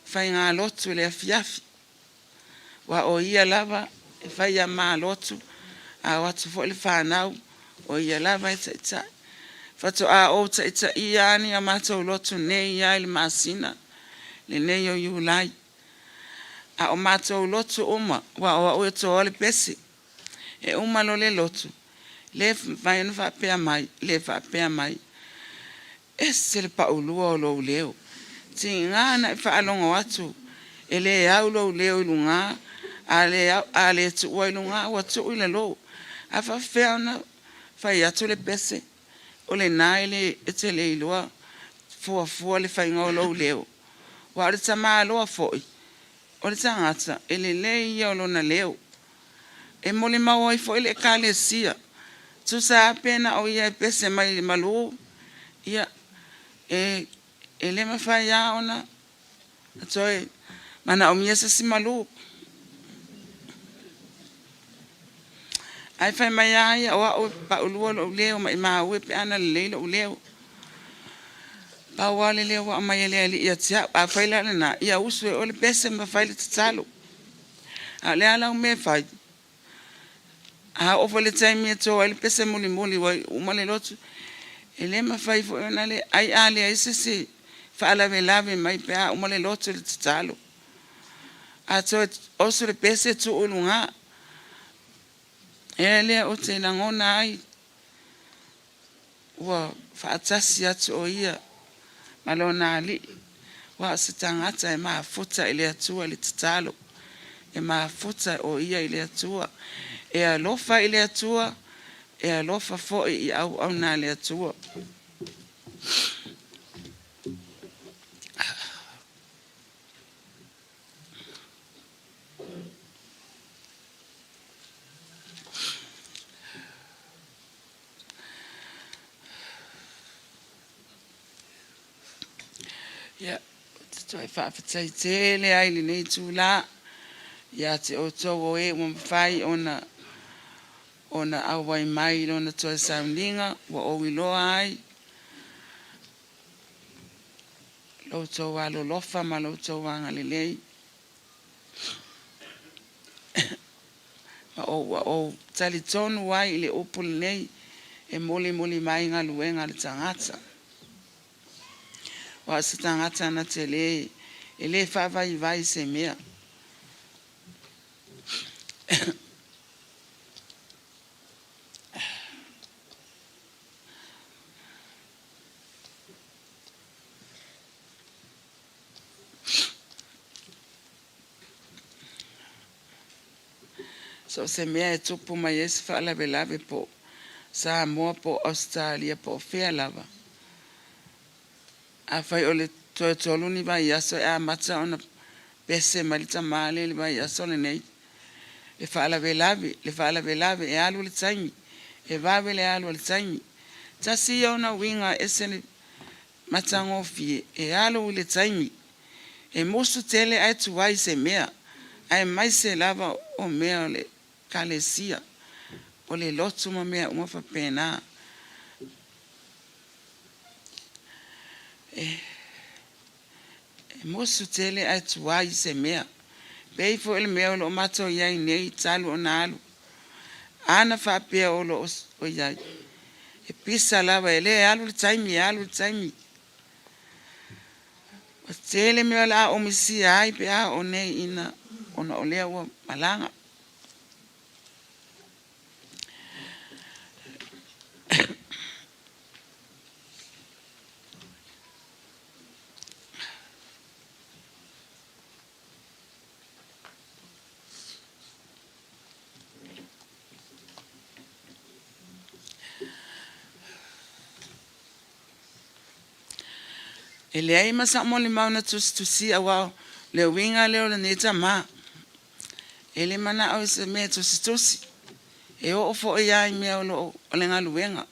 faigalotu i le afiafi, aua o ia lava e fai a malotu, a o atu foi le fanau, o ia lava e taitai. Faatoa ou taitaia lava ni a matou lotu nei lava i le masina lenei o Iulai. A o matou lotu uma, aua o au e toa le pese, e uma loa le lotu, le mafai ona faapea mai, le faapea mai, ese le paulua o lou leo. Tiga ona e faalogo atu e le au lou leo i luga, a le tuua i luga ua tuu i lalo. A faapefea ona fai atu le pese o lena e te le iloa fuafua le faiga o lou leo. Aua o le tamaloa foi, o le tagata e lelei ia o lona leo. E molimau ai foi le Ekalesia, tusa lava pe na o ia e pese mai i le malu, ia, e le mafai lava ona toe manaomia se isi malu. Ae fai mai lava ia o au e paulua lou leo, maimau e pe ana lelei lou leo. Pau lava le leo ua aumai e le Alii ia te au. Afai la o lena, ia usu e oe le pese ma fai le tatalo. A o le a lau mea e fai? A oo foi i le taimi e to ai le pese mulimuli ua uma le lotu, e le mafai foi ona le ai a leai se isi faalavelave mai pe a uma le lotu i le tatalo. A toe oso le pese tuu i luga. E lea ou te lagona ai ua faatasi atu o ia ma lona Alii, aua o se tagata e mafuta i le Atua i le tatalo, e mafuta o ia i le Atua, e alofa i le Atua, e alofa foi i auauna a le Atua. Ia, ou te toe faafetai tele ai i lenei itula ia te outou o e ua mafai ona auai mai i lona toe sauniga ua ou iloa ai lo outou alolofa ma lo outou agalelei. Ma ua ou talitonu ai i le upu lenei e mulimuli mai galuega a le tagata. Aua o se tagata na te le, e le faavaivai se mea. So o se mea e tupu mai ai se faalavelave po o Samoa po o Ausetalia po o fea lava, afai o le toe tolu ni vaiaso e amata ona pese mai le tama lea i le vaiaso lenei, le faalavelave, le faalavelave, e alu le taimi, e vave le alu o le taimi. Tasi ia ona uiga e ese le matagofie, e alu i le taimi. E musu tele ae tuai se mea, aemaise lava o mea o le Ekalesia, o le lotu ma mea uma faapena. E musu tele ae tuai se mea. Pei foi o le mea o lo o matou i ai nei talu ona alu. Ana faapea o lo o i ai, e pisa lava, e le alu le taimi, e alu le taimi. Ua tele mea o le a ou misia ai pe a oo nei ina ona o lea ua malaga. E leai ma sau molimau na tusitusia aua o le uiga lea o lenei tama. E le manao i se mea tusitusi. E oo foi lava i mea o lo o o le galuega.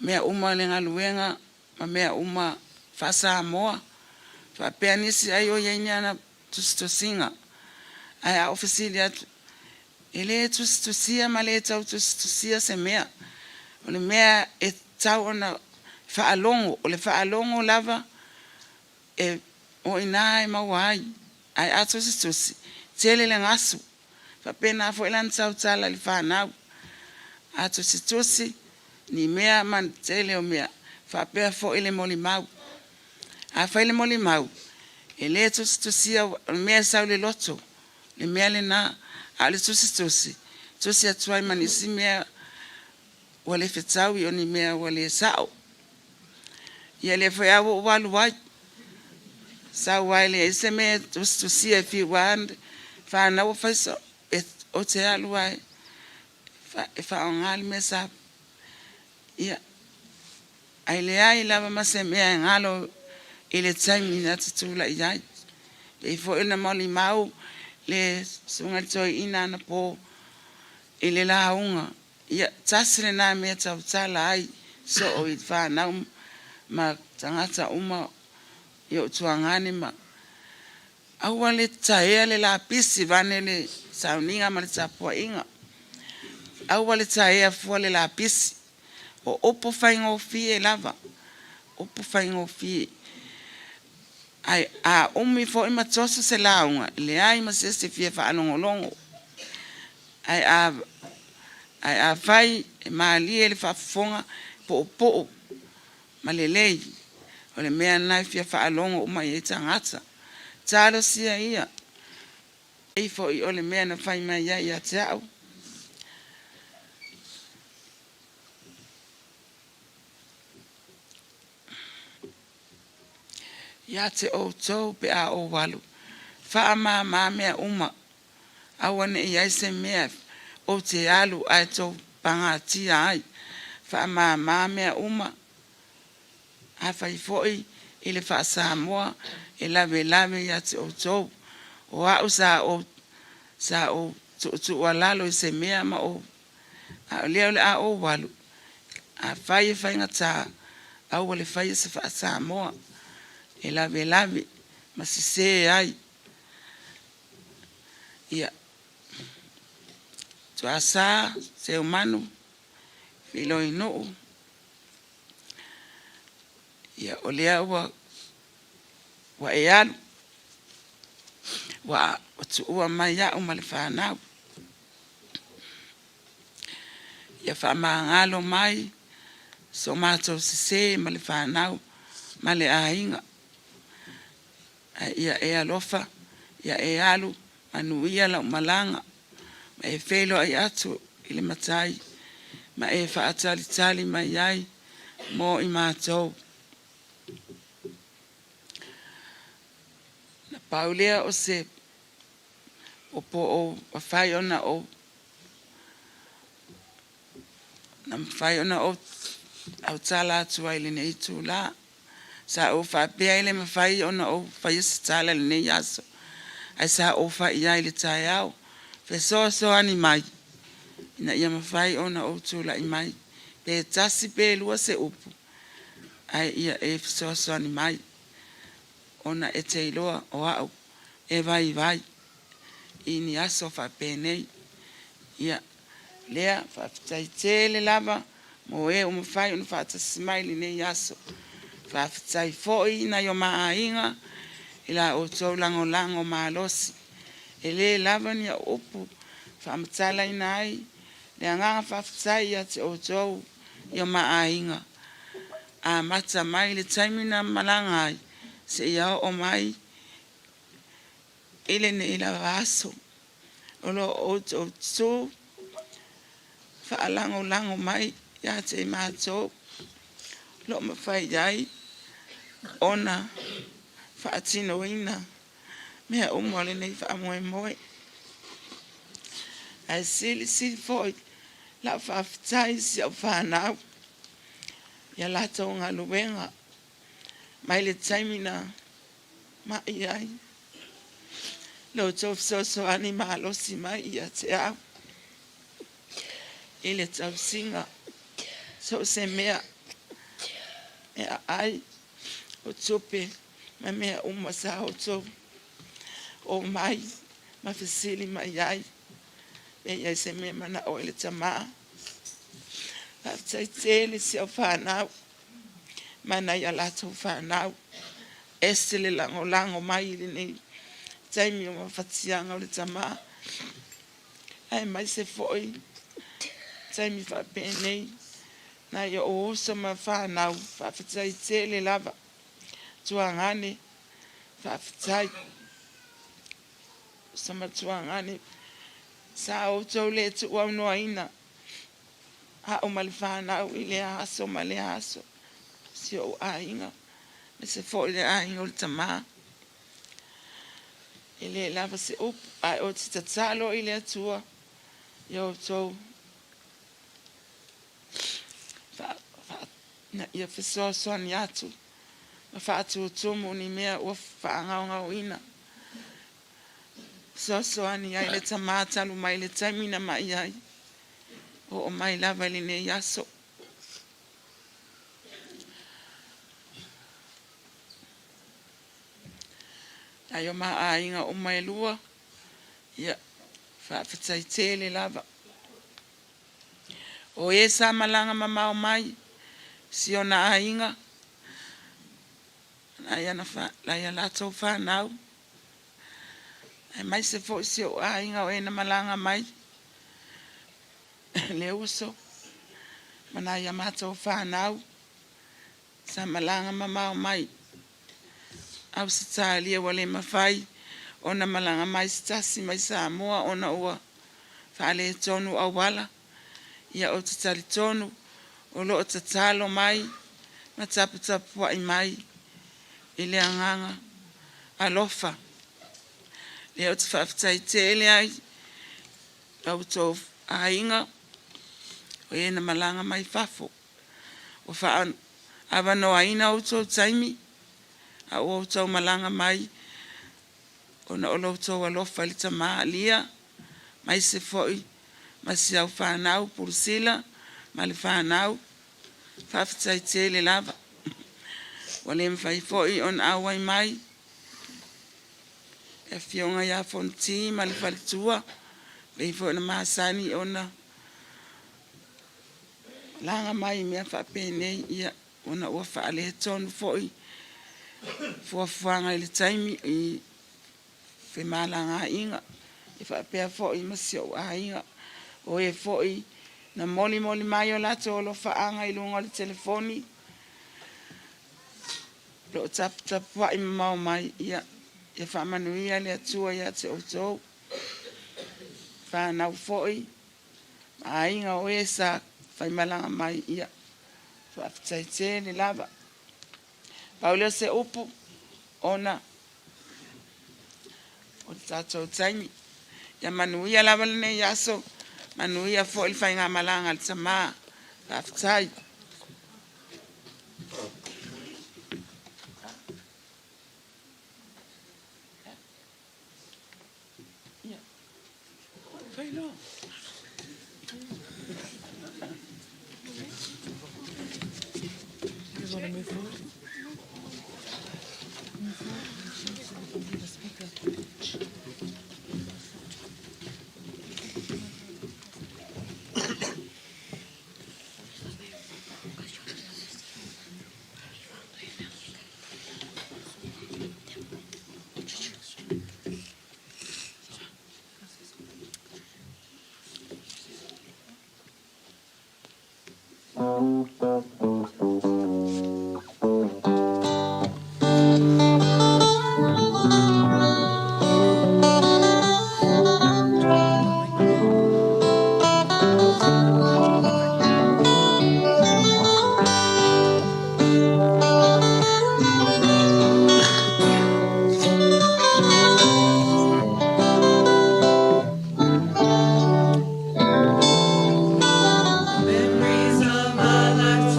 Mea uma o le galuega ma mea uma faa-Samoa. Faapea nisi ai o i ai ni ana tusitusiga. Ae a ou fesili atu, e le tusitusia ma le tau tusitusia se mea. O le mea e tatau ona faalogo, o le faalogo lava e o i ina e maua ai. Ae a tusitusi, tele le gasu. Faapena foi la ona tautala i le fanau. A tusitusi ni mea ma le tele o mea, faapea foi le molimau. A fai le molimau, e le tusitusia, o le mea e sau i le loto, le mea lena. A o le tusitusi, e tusi atu ai ma nisi mea ua le fetaui, o ni mea ua le sao. Ia lea foi lava ua ou alu ai, sau lava e leai se mea e tusitusia e fiu lava fanau o fai sau, ou te alu lava e faaaoga le mea sa... Ia, ae leai lava ma se mea e galo i le taimi na te tulai ai. E pei foi ona molimau le susuga i le toeaina anapo i le lauga, ia tasi lena mea e tautala ai soo i fanau ma tagata uma i ou tuagane ma aua le taea le lapisi vaeane le sauniga ma le tapuaiga. Aua le taea fua le lapisi. O upu faigofie lava, upu faigofie. Ae a umi foi ma toso se lauga, e leai ma se isi e fia faalogologo. Ae a, ae afai e malie le faafofoga, puupuu ma lelei, o le mea lena e fia faalogo uma i ai tagata. Talosia ia, pei foi o le mea na fai mai ai ia te au. Ia te outou pe a ou alu, faamāmā mea uma, aua ne i ai se mea ou te alu ae tou pagatia ai. Faamāmā mea uma, afai foi i le faa-Samoa e lavelave ia te outou, o au sa ou sa ou tuutuualalo i se mea ma ou a o lea o le a ou alu, afai e faigata, aua le faia se faa-Samoa e lavelave ma sese ai. Ia, Tuasa, Seumanu, Filoinuu, ia o lea ua ua e alu, ua tuua mai au ma le fanau. Ia faamagalo mai so matou sese ma le fanau ma le aiga. Ae ia e alofa, ia e alu manuia lau malaga, ma e feiloai atu i le Matai, ma e faatalitali mai ai mo i matou. Na pau lea o se upu o mafai ona ou na mafai ona ou autala atu ai i lenei itula. Sa ou faapea e le mafai ona ou faia se tala i lenei aso, ae sa ou fai i ai i le taeao, fesoasoani mai ina ia mafai ona ou tulai mai, pe tasi pe lua se upu, ae ia e fesoasoani mai, ona e te iloa o au e vaivai i ni aso faapenei. Ia, lea, faafetai tele lava mo e ua mafai ona faatasi mai i lenei aso. Faafetai foi i nai o ma aiga i la outou lagolago malosi. E le lava ni au upu e faamatalaina ai le agaga faafetai ia te outou i o ma aiga, amata mai le taimi na malaga ai seia oo mai i lenei lava aso. O lo o outou tu faalagolago mai ia te i matou, o lo o mafai ai ona faatinoina mea uma o lenei faamoemoe. Ae silisili foi lau faafetai i si au fanau i a latou galuega. Mai le taimi na ma'i ai lo outou fesoasoani malosi mai ia te au i le tausiga so o se mea, meaai, o tupe ma mea uma sa outou omai ma fesili mai ai pe i ai se mea e manao ai le tamā. Faafetai tele si au fanau ma nai a latou fanau. Ese le lagolago mai i lenei taimi o mafatiaga o le tamā, aemaise foi taimi faapenei nai ou uso ma fanau. Faafetai tele lava. Tuagane, faafetai. Uso ma Tuagane, sa outou le tuuaunoaina au ma le fanau i lea aso ma lea aso, si ou aiga, aemaise foi le aiga o le tamā. E le lava se upu, ae ou te tatalo i le Atua ia outou ina ia fesoasoani atu ma faatutumu ni mea ua faagaogaoina. Fesoasoani ai le tamā talu mai le taimi na mai ai, oo mai lava i lenei aso. Nai o ma aiga uma e lua, ia, faafetai tele lava. O e sa malaga mamao mai, si ona aiga, nai a latou fanau, aemaise foi si ou aiga o e na malaga mai, le uso ma nai a matou fanau sa malaga mamao mai Ausetalia, ua le mafai ona malaga mai se tasi mai Samoa ona ua faaletonu auala. Ia ou te talitonu o lo o tatalo mai ma taputapuai mai i le agaga alofa. Lea ou te faafetai tele ai la outou aiga o e na malaga mai fafo. Ua faaavanoaina outou taimi a ua outou malaga mai ona o lo outou alofa i le tamā Lia, aemaise foi ma si au fanau Pulusila ma le fanau. Faafetai tele lava. Ua le mafai foi ona auai mai le afioga ia Fonoti ma le faletua, pei foi ona masani ona laga mai i mea faapenei, ia, ona ua faaletonu foi fuafuaga i le taimi i femalagaaiga, e faapea foi ma si ou aiga, o e foi na molimoli mai o latou alofaaga i luga o le telefoni, o lo o taputapuai mamao mai, ia, ia faamanuia le Atua ia te outou, fanau foi, ma aiga o e sa faimalaga mai, ia, faafetai tele lava. Pau lea o se upu ona o le tatou taimi. Ia manuia lava lenei aso, manuia foi le faigamalaga a le tamā. Faafetai. You want to move forward? Move forward so we can hear the speaker. Memories of a lifetime.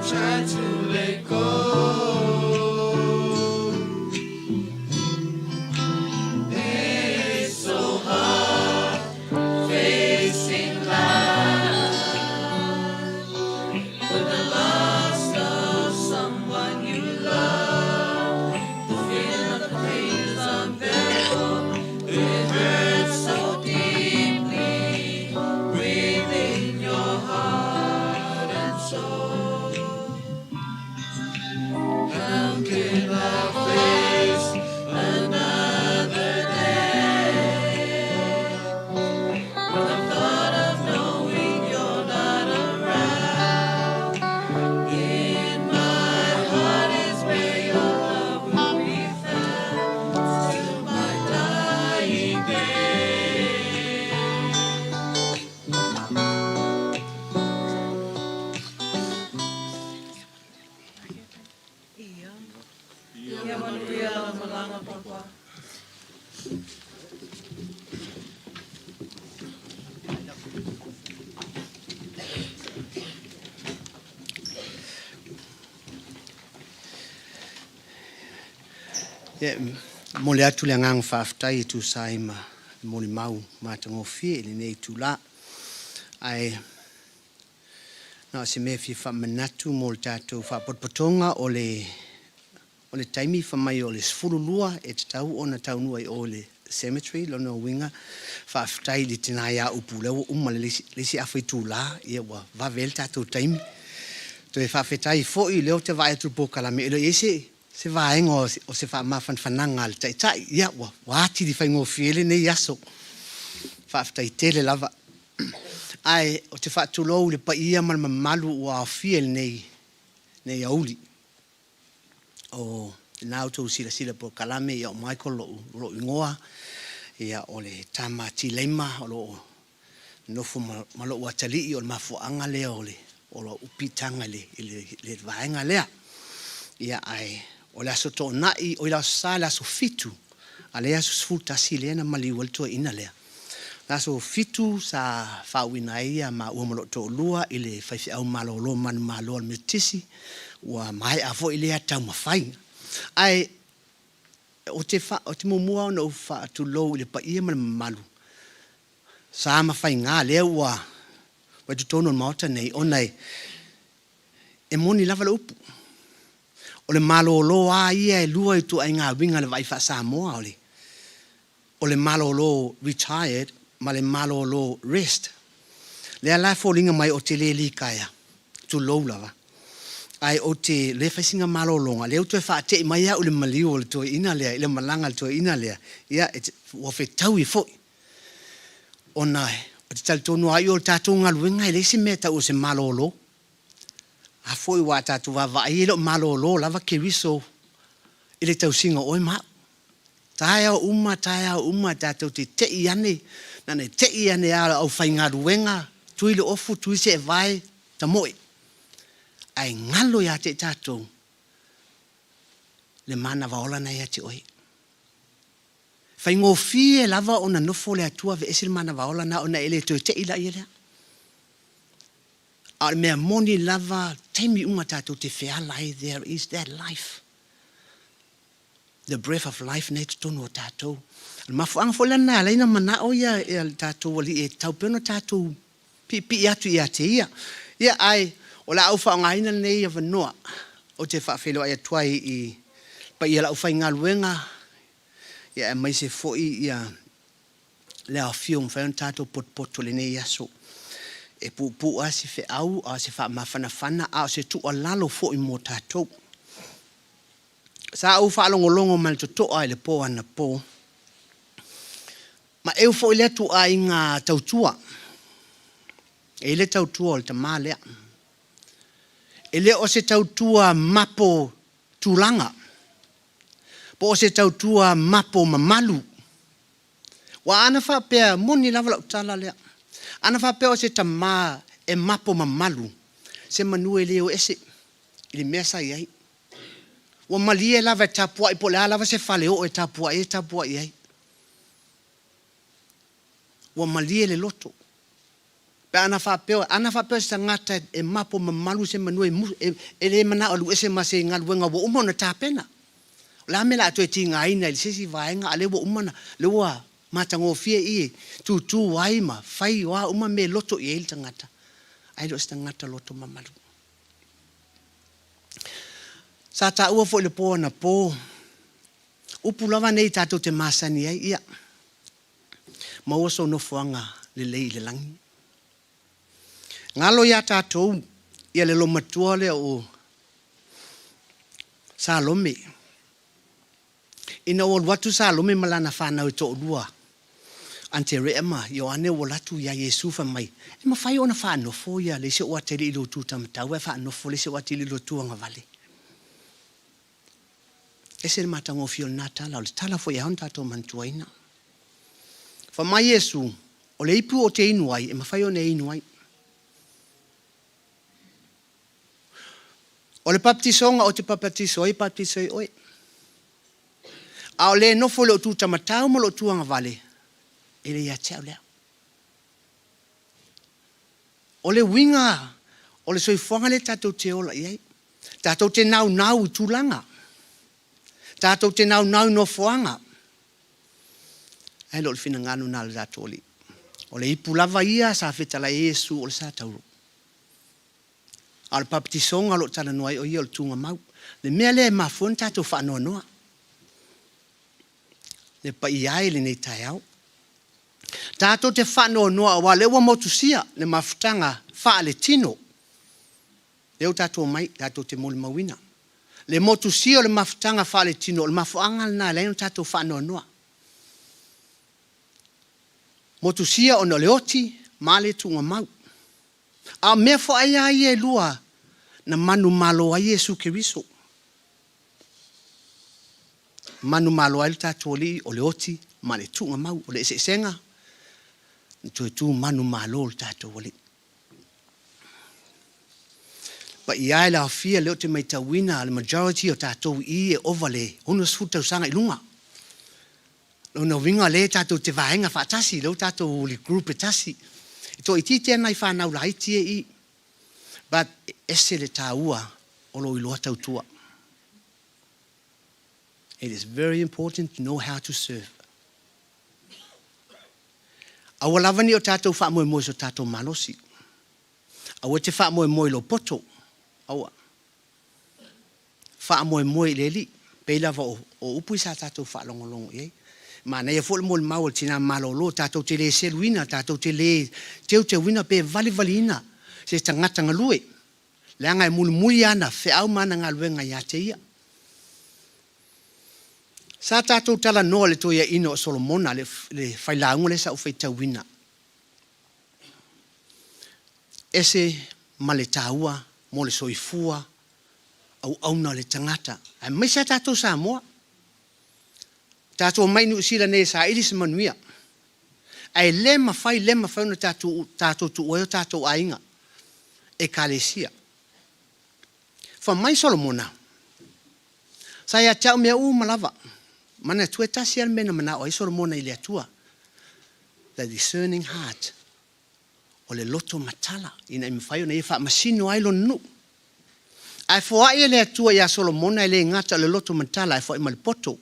try to let go. It's so hard facing life with the loss of someone you love. The feeling of the pain is unbearable. It hurts so deeply within your heart and soul. How can I face another day with the thought of knowing you're not around? In my heart is where your love will be found till my dying day. Ia manuia lau malaga Papa. Ia, e momoli atu le agaga faafetai e tusa ai ma le molimau matagofie i lenei itula. Ae na o se mea e fia faamanatu mo le tatou faapotopotoga o le o le taimi fai mai o le 12 e tatau ona taunuu ai o i le cemetery. Lona uiga, faafetai i le tina ia Upu, lea ua uma le isi afa itula, ia ua vave ai le tatou taimi. Toe faafetai foi, lea ou te vaai atu i le polokalame, e le o i ai se se vaega o se faamafanafanaga a le Taitai. Ia, ua atili faigofie ai lenei aso. Faafetai tele lava. Ae ou te faatulou i le paia ma le mamalu ua aofia i lenei aoauli. O lena outou silasila i polokalame, ia o Michael lou igoa, ia o le tama Tileima o lo o nofo ma lou atalii, o le mafuaaga lea o le o lou piitaga i le vaega lea. Ia, ae o le Aso Toonai, oi le Aso Sa, le aso 7, a le aso 11 lea na maliu ai le toeaina lea. O le aso 7 sa faauuina ai maua ma lou toalua i le faifeau malolo manumalo a le Metotisi, ua maea foi lea taumafai. Ae ou te, ou te muamua ona ou faatulou i le paia ma le mamalu, sa ma faiga lea ua i totonu o le Maota nei, ona e moni lava le upu. O le malolo lava ia e lua ituaiga uiga i le vaai faa-Samoa, o le malolo retired ma le malolo rest. Lea la e foliga mai ou te le litaea, tulou lava, ae ou te le fai sina malologa, lea ua toe faatei mai au i le maliu o le toeaina lea, i le malaga a le toeaina lea, ia, ua fetaui foi. Ona ou te talitonu lava o le tatou galuega e leai se mea e tau o se malolo. A foi ua tatou vaavaai e le o malolo lava Keriso i le tausiga o oe ma au. Taeao uma, taeao uma tatou te tei ane, na ona tei ane lava o le aufaigaluega, tui le ofu, tui se evae, tamoe. Ae galo ia te i tatou le manava ola lena ia te oe. Faigofie lava ona nofo le Atua aveese le manava ola lena ona e le toe tei laia lea. A o le mea moni lava, taimi uma tatou te feala ai, there is that life. The breath of life nei totonu o tatou. O le mafuaaga foi lea na ala ai ona manao ia le tatou Alii e tatau pea ona tatou piipii atu ia te ia. Ia, ae o le a ou faaaogaina lenei avanoa ou te faafeiloai atu ai i paia o le aufaigaluega, ia aemaise foi ia le aofia ua mafai ona tatou potopoto i lenei aso. E puupuu lava se feau, a o se faamafanafana, a o se tuualalo foi mo tatou. Sa ou faalogologo ma le totoa i le po anapo, ma eu foi lea tuuaiga tautua. E i ai le tautua o le tama lea. E le o se tautua mapo tulaga, po o se tautua mapo mamalu. Ua ana faapea, moni lava lau tala lea, ana faapea o se tama e mapo mamalu, se manu e le o ese i le mea sa i ai. Ua malie lava e tapuai po o le a lava se faleoo e tapuai ai, e tapuai ai. Ua malie le loto. Pe ana faapea, ana faapea se tagata e mapo mamalu se manu e, e le manao e alu ese ma se galuega ua uma ona tapena. O le a mea o le a toe tigaina i le se isi vaega a lea ua uma ona, lea ua matagofie i e tutu ai ma fai o a uma mea e loto i ai le tagata, ae le o se tagata loto mamalu. Sa taua foi i le po anapo, upu lava nei tatou te masani ai, ia, maua sou nofoaga lelei i le lagi. Galo ia tatou ia le lomatua lea o Salome. Ina ua alu atu Salome ma lana fanau e toalua, Aterea ma Ioane ua alu atu ia Iesu fai mai, e mafai ona faanofo ia le isi o atalii i lo tu taumatau ae faanofo le isi o atalii i lo tuagavale. Ese le matagofie o lena tala, o le tala foi e ao ona tatou manatuaina. Fai mai Iesu, o le ipu ou te inu ai, e mafai ona e inu ai. O le papatisoga ou te papatiso ai, e papatiso ai oe. A o le nofo i lou tutamatau ma lou tuagavale, e le ia te au lea. O le uiga o le soifuaga lea tatou te ola i ai. Tatou te naunau i tulaga. Tatou te naunau i nofoaga. Ae le o le finagalo lena o le tatou Alii. O le ipu lava ia sa fetalai ai Iesu o le sa tauro. A o le papatisoga o lo o talanoa ai o ia o le tugamau. Le mea lea e mafua ona tatou faanoanoa. Le paia e i lenei taeao. Tatou te faanoanoa aua o lea ua motusia le mafutaga faaletino. Lea ua tatou omai tatou te molimauina. Le motusia o le mafutaga faaletino, o le mafuaaga lena e ala ai ona tatou faanoanoa. Motusia ona o le oti ma le tuugamau. A o mea foi lava ia e lua na manumalo ai Iesu Keriso. Manumalo ai le tatou Alii o le oti ma le tuugamau. O le eseesega, na toe tu manumalo le tatou Alii. Paia e le aofia lea ou te matauina le majority o tatou i i e ova le 60 tausaga i luga. Lona uiga o lea tatou te vaega faatasi, lea ua tatou i le group e tasi. E toaitiiti lava nai fanau laiti ia i i. But e ese le taua o lou iloa tautua. It is very important to know how to serve. Aua lava ne i o tatou faamoemoe i so tatou malosi. Aua e te faamoemoe i lou poto. Aua. Faamoemoe i le Alii. Pei lava o, o upu i sa tatou faalogologo i ai. Manaia foi le molimau a le tina malolo, tatou te le seluina, tatou te le teuteuina pe valivaliina se tagata galue, leaga e mulimuli ana feau ma ana galuega ia te ia. Sa tatou talanoa i le toeaina o Solomona, le, le failauga lea sa ou faitauina. Ese ma le taua mo le soifua auauna o le tagata, aemaise a tatou Samoa. Tatou omai i Niu Sila nei e saili se manuia. Ae le mafai, le mafai ona tatou, tatou tuua ai o tatou aiga, ekalesia. Fai mai Solomona, Sa ia te au mea uma lava. Manatua e tasi lava le mea na manao ai Solomona i le Atua. The discerning heart. O le loto matala, ina ia mafai ona ia faamasino ai lona nuu. Ae foai e le Atua ia Solomona e le gata o le loto matala ae foai ma le poto,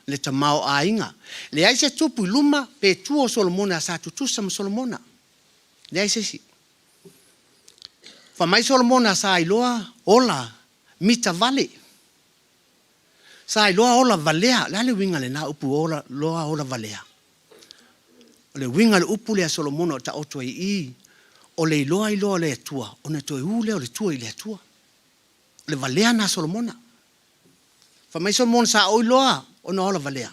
le tamaoaiga. Leai se tupu i luma pe tua o Solomona sa tutusa ma Solomona. Leai se isi. Fai mai Solomona sa iloa ola mita vale. Sa iloa ola valea. O le a le uiga o lena upu ola, loa ola valea? O le uiga o le upu lea a Solomona o taoto ai i i, o le iloa iloa o le Atua, ona toe u lea o le tua i le Atua. O le valea lena a Solomona. Fai mai Solomona sa ou iloa ona ola valea.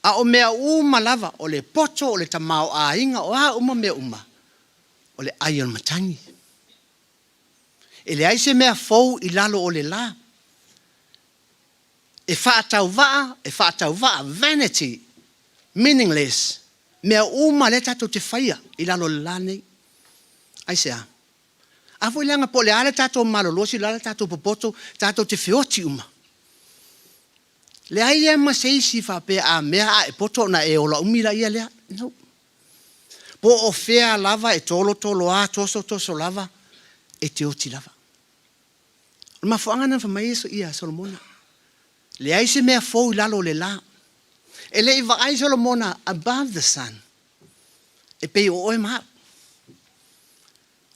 A o mea uma lava, o le poto, o le tamaoaiga, o a uma mea uma, o le ai o le matagi. E leai se mea fou i lalo o le la. E faatauvaa, e faatauvaa, vanity, meaningless, mea uma lea tatou te faia i lalo o le la nei. Aisea? A foi leaga po o le a le tatou malolosi, o le a le tatou popoto, tatou te feoti uma. Leai lava ma se isi faapea a mea a e poto ona e ola umi laia lea. No. Po o fea lava e tolotoloa, tosotoso lava, e te oti lava. O le mafuaaga lena na fai mai ai ia Solomona, Leai se mea fou i lalo o le la. E le i vaai Solomona above the sun, e pei o oe ma au.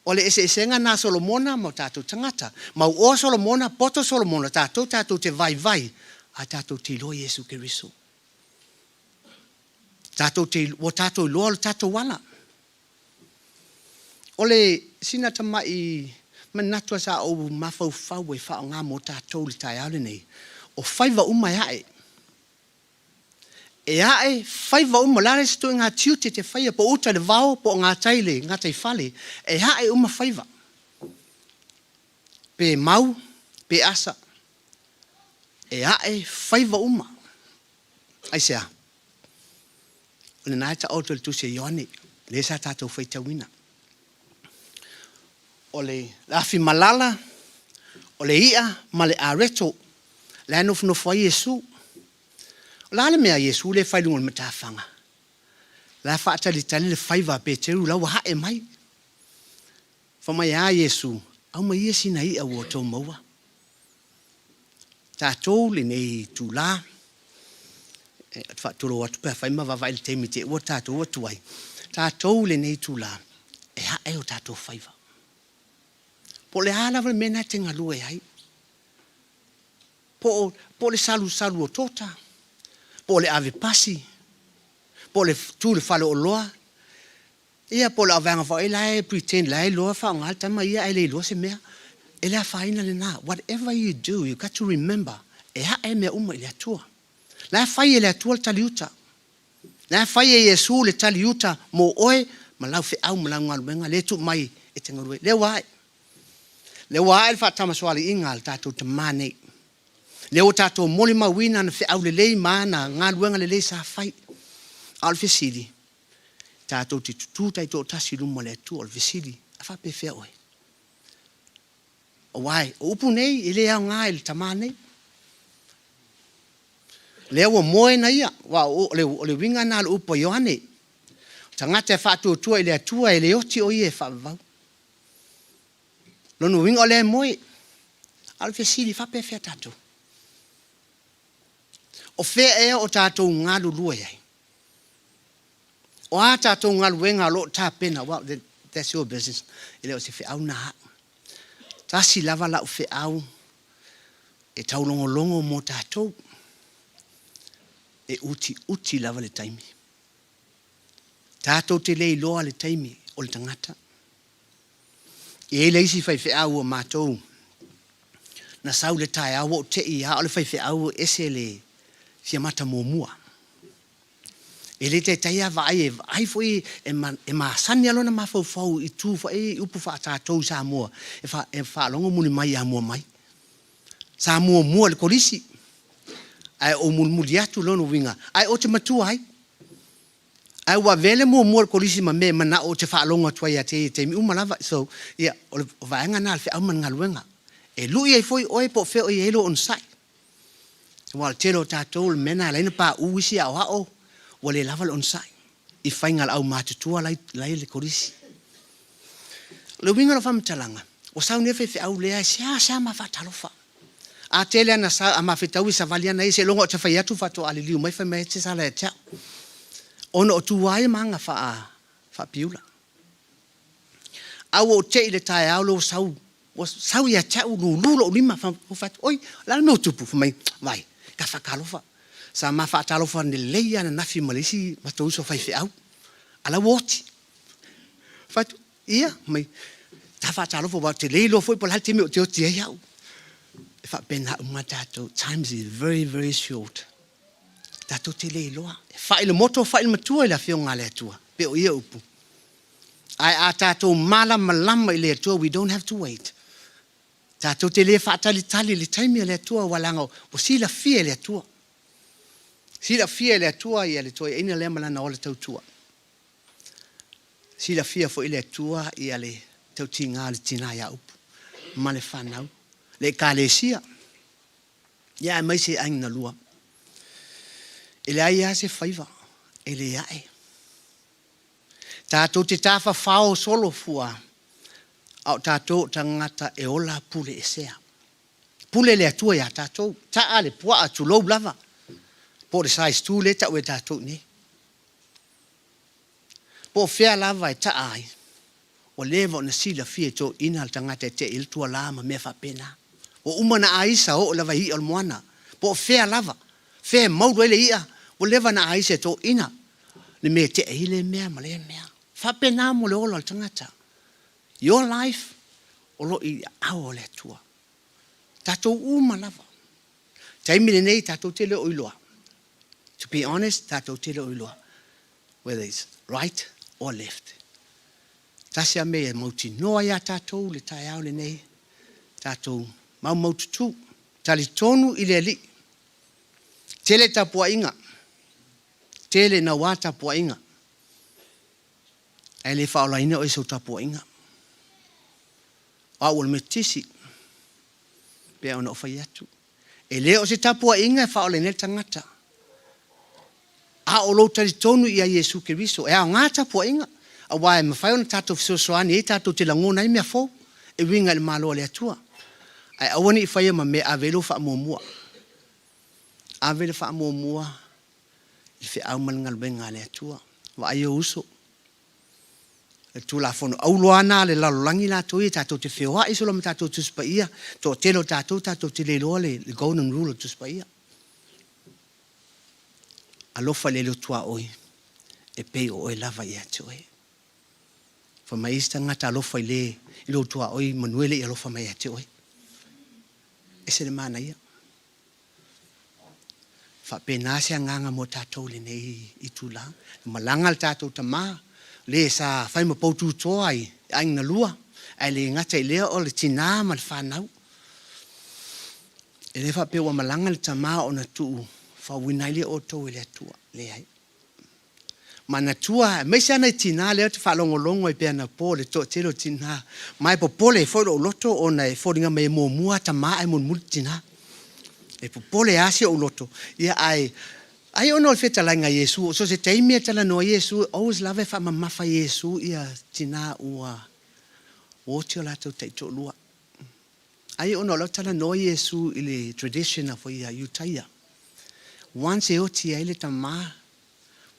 O le eseesega lena a Solomona ma o tatou tagata. Mauoa Solomona, poto Solomona, tatou tatou te vaivai, ae tatou te iloa Iesu Keriso. Tatou te, ua tatou iloa lo tatou ala. O le sina tamai manatu sa ou mafaufau e faaaoga mo tatou i le taeao lenei, o faiva uma e ae. E ae faiva uma, o le a le isi ituaiga tiute e te faia, po o uta i le vao, po o gatai i le gataifale, e ae uma faiva. Pe mau, pe asa, e ae faiva uma. Aisea? O lena e taoto i le tusi a Ioane, lea sa tatou faitauina. O le afi malala, o le i'a ma le areto, la e nofonofo ai Iesu. O le a le mea a Iesu lea e fai i luga o le matafaga? La e faatalitali le faiva a Peteru la ua ae mai. Fai mai a Iesu, Aumai ia sina i'a ua outou maua. Tatou lenei itula, e faatulou atu pe afai ma vaavaai i le taimi te i ua tatou atu ai, tatou lenei itula, e ae o tatou faiva. Po o le a lava le mea lena e te galue ai, po o le salusalu o tota, po o le ave pasi, po o le tu i le faleoloa, Ia po o le vaega foi la e pretend la e iloa faaaoga le tama ia ae le iloa se mea. E le afaina lena. Whatever you do, you got to remember, e ae mea uma i le Atua. La e fai e le Atua le taliuta. La e fai e Iesu le taliuta mo oe ma lau feau ma lau galuega lea e tuu mai e te galue. Lea ua ae. Lea ua ae le faatamasoaliiga a le tatou Tama nei. Lea ua tatou molimauina ana feau lelei ma ana galuega lelei sa fai. A o le fesili, Tatou te tutū taitoatasi i luma o le Atua. O le fesili, a faapefea oe? Aua o upu nei e le aoga i le tama nei. Lea ua moe na ia, aua o le, o le uiga lena o le upu a Ioane. O tagata e faatuatua i le Atua e le oti o ia e faavavau. Lona uiga o lea e moe. A o le fesili, e faapefea tatou? O fea ea o tatou galulue ai? O a tatou galuega o lo o tapena, well, that's your business, e le o se feau na au. Tasi lava lau feau e taulogologo mo tatou, e utiuti lava le taimi. Tatou te le iloa le taimi o le tagata. E i ai le isi faifeau a matou na sau i le taeao ua ou te i lava o le faifeau e ese le fiamata muamua. E le taitai lava vaai, e vaai foi e masani lava lona mafaufau i itu foi i upu faa-tatou i Samoa e faalogo muli mai ia mua mai. Sa muamua i le kolisi, ae ou mulimuli atu lona uiga, ae ou te matua ai. Ae ua avea le muamua i le kolisi ma mea e manao ou te faalogo atu ai ia te ia i taimi uma lava. So, ia, o le vaega lena o le feau ma le galuega. E lui ai foi oe po o fea o i ai lou onosai. Aua o le tele o tatou, o le mea lena e ala ai ona pauu isi aoao, ua le lava le onosai i faiga a le aumatutua la e i le kolisi. O le uiga o lau faamatalaga, ua sau nei le faifeau lea e seasea ma faatalofa. A tele ana sa, a ma fetaui savali ana ia seiloga ou te fai atu faatoa liliu mai fai mai e te sala ia te au. Ona o tu lava ia ma aga faa, faapiula. A ua ou te i le taeao lea ua sau, ua sau ia te au lulu lou lima, ua fai atu, oi, o le a le mea ua tupu? Fai mai, vai, ta faatalofa. Sa ma faatalofa lelei lava ananafi ma le isi matou uso faifeau, a la ua oti. Fai atu, Ia, mai, ta faatalofa aua ou te le iloa foi po o le a le taimi ou te oti ai au. E faapena uma tatou. Times is very, very short. Tatou te le iloa. E fai le moto, fai le matua i le Afioga a le Atua. Pe o ia upu. Ae a tatou malamalama i le Atua, we don't have to wait. Tatou te le faatalitali i le taimi a le Atua, aua leaga ua silafia e le Atua. Silafia e le Atua ia le toeaina lea ma lana ola tautua. Silafia foi e le Atua ia le tautiga o le tina ia Upu ma le fanau, le Ekalesia, ia aemaise aiga na lua. E leai lava se faiva e le ae. Tatou te tafafao solo fua, a o tatou o tagata e ola pule esea. Pule le Atua iā tatou. Ta'a le pua'a tulou lava, po o le size tu lea e ta'u e tatou i nei. Po o fea lava e ta'a ai, ua leva ona silafia e toeaiina le tagata e te'i ai le tualā ma mea faapena. Ua uma ona aisa oo lava i i'a o le moana. Po o fea lava, fea e maulu ai le i'a, ua leva ona aisa e toeaiina le mea e te'i ai lea mea ma lea mea. E faapena mo le ola o le tagata. Your life o lo o i aao o le Atua. Tatou uma lava. Taimi lenei tatou te le o iloa. To be honest, tatou te le o iloa whether it's right or left. Tasi a mea ia mautinoa iā tatou le taeao lenei, tatou maumaututu, talitonu i le Alii. Tele tapuaiga, tele naua tapuaiga, ae le faaolaina oe i sau tapuaiga. O au o le Metotisi, pei ona ou fai atu, e le o se tapuaiga e faaolaina ai le tagata, a o lou talitonu ia Iesu Keriso. E aoga tapuaiga, aua e mafai ona tatou fesoasoani ai tatou te lagona ai mea fou e uiga i le Malo o le Atua. Ae aua ne i faia ma mea e ave ai lou faamuamua. Ave le faamuamua i le feau ma le galuega a le Atua. Vaai ou uso, O le Tulafono Aulo lava lena a le lalolagi latou ia tatou te feoai solo ma tatou Tusi Paia, toatele o tatou tatou te le iloa le Golden Rule o le Tusi Paia. Alofa i le le tuaoi e pei o oe lava ia te oe. Fai mai isi tagata alofa i le i lou tuaoi manu e le i alofa mai ia te oe. Ese le manaia. Faapena se agaga mo tatou i lenei itula. Na malaga le tatou tama, le sa fai ma poututoa i aiga na lua, ae le gata i lea o le tina ma le fanau. E le faapea ua malaga le tama ona tuu fauina ai lea o outou e le Atua. Leai. Manatua, aemaise lava nai tina lea ou te faalogologo ai pea anapo i le toatele o tina, ma e popole ai foi lou loto ona e foliga mai e muamua tama ae mulimuli tina. E popole lava si ou loto, ia ae ai ona o le fetalaiga a Iesu, so o se taimi e talanoa ai Iesu, always lava e faamamafa e Iesu ia tina ua oti o latou taitoalua. Ai ona o lau talanoa Iesu i le tradition a foi ia Iutaia. Once e oti ai le tama,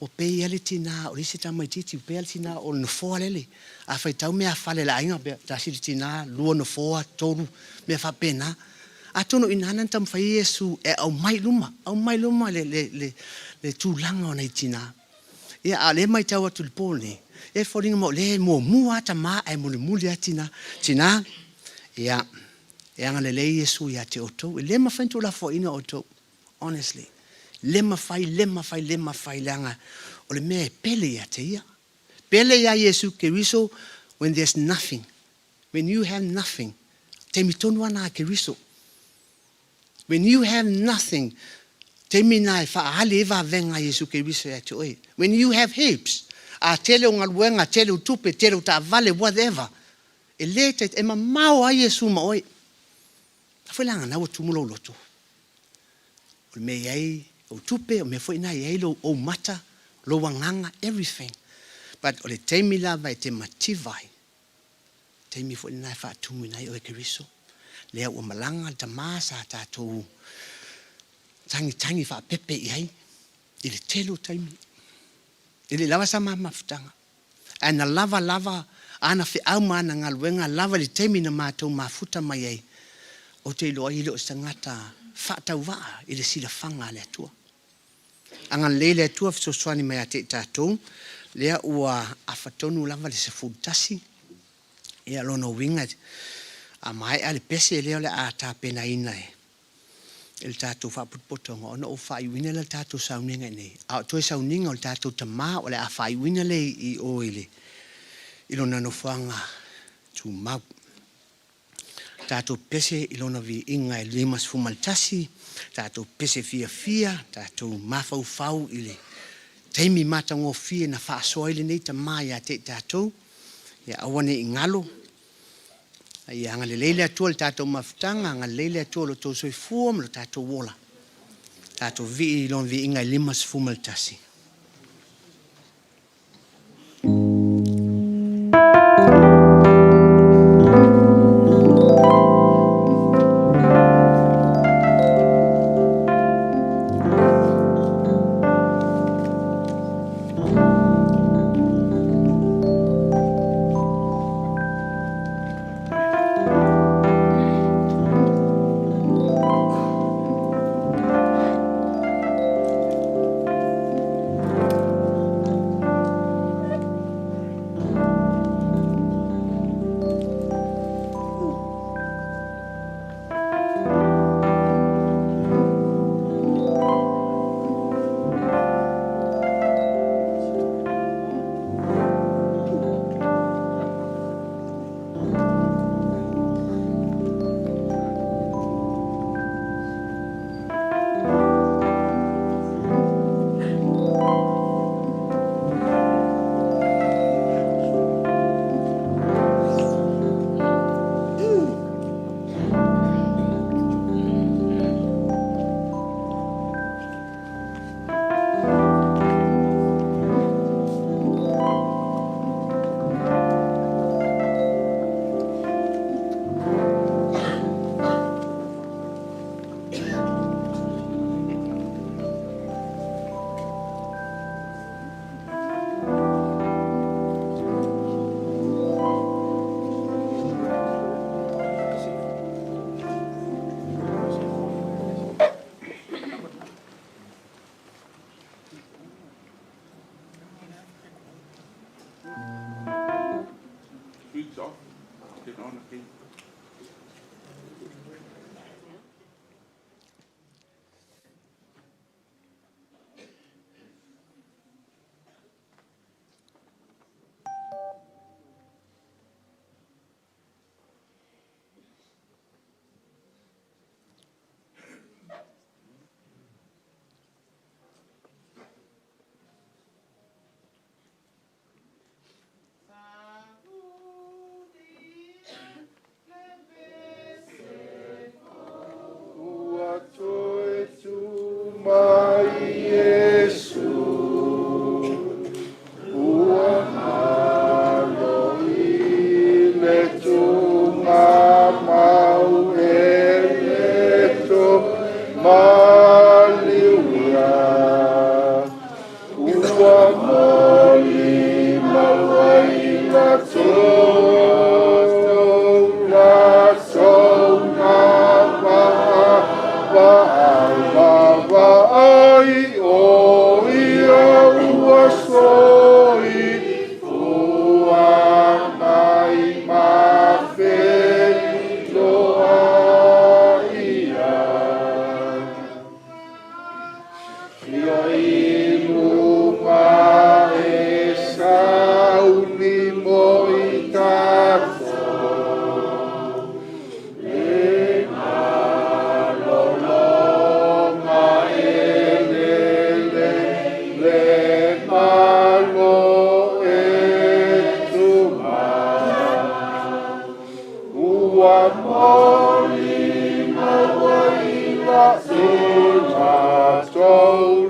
ua pei lava le tina o le isi tamaitiiti, ua pei lava le tina o le nofoa lele. A faitau meafale a le aiga, pei tasi le tina, lua nofoa, tolu, mea faapena. Atonu o i ina na taumafai ai Iesu e aumai i luma, aumai i luma le, le, le, le tulaga o nai tina. Ia, a o lea e matau atu i le po lenei, e foliga mai o lea e muamua lava tama ae mulimuli lava tina. Tina, ia, e agalelei Iesu ia te outou. E le mafai ona tuulafoaiina outou. Honestly. Le mafai, le mafai, le mafai, leaga o le mea e pele ia te ia. Pele ia Iesu Keriso when there's nothing. When you have nothing. Taimi tonu lava na a Keriso. When you have nothing, taimi na e faaali ai vavega a Iesu Keriso ia te oe. When you have heaps, a tele o galuega, tele o tupe, tele o taavale, whatever, e le e mamao lava Iesu ma oe. A foi la na ua tumu lou loto. O le mea e i ai ou tupe, o le mea foi lena e i ai lou ou mata, lou agaga, everything. But o le taimi lava e te mativa ai, taimi foi lena e faatumuina ai oe e Keriso. Lea ua malaga le tama sa tatou tagitagi faapepe i ai i le tele o taimi. E le i lava sa ma mafutaga. Ae na lava lava ana feau ma ana galuega lava i le taimi na matou mafuta mai ai, ou te iloa ai e le o se tagata faatauvaa i le silafaga a le Atua. Agalelei le Atua fesoasoani mai ia te i tatou, lea ua afa tonu lava le 11, ia lona uiga a maea le pese lea o le a tapenaina e le tatou faapotopotoga ona ou faaiuina lea o le tatou sauniga i inei. A o toe sauniga o le tatou tama o le a faaiuina lea i o i le i lona nofoaga tumau. Tatou pese i lona viiga e 51, tatou pese fiafia, tatou mafaufau i le taimi matagofie na faasoa ai lenei tama ia te i tatou, ia aua ne i galo. Ia agalelei le Atua i le tatou mafutaga, agalelei le Atua i lo outou soifua ma lo tatou ola. Tatou vivii i lona viiga e 51. na ona keiki. Ua toe tu mai Iesu, ua nalo i le tugamau e le to maliuia. Ua molimau ai latou, latou vaavaai o ia ua soifua mai ma feiloai ia. Ia i luga e sauni mo i tatou, le malologa e lele, le malo e tumau. Ua molimau ai latou,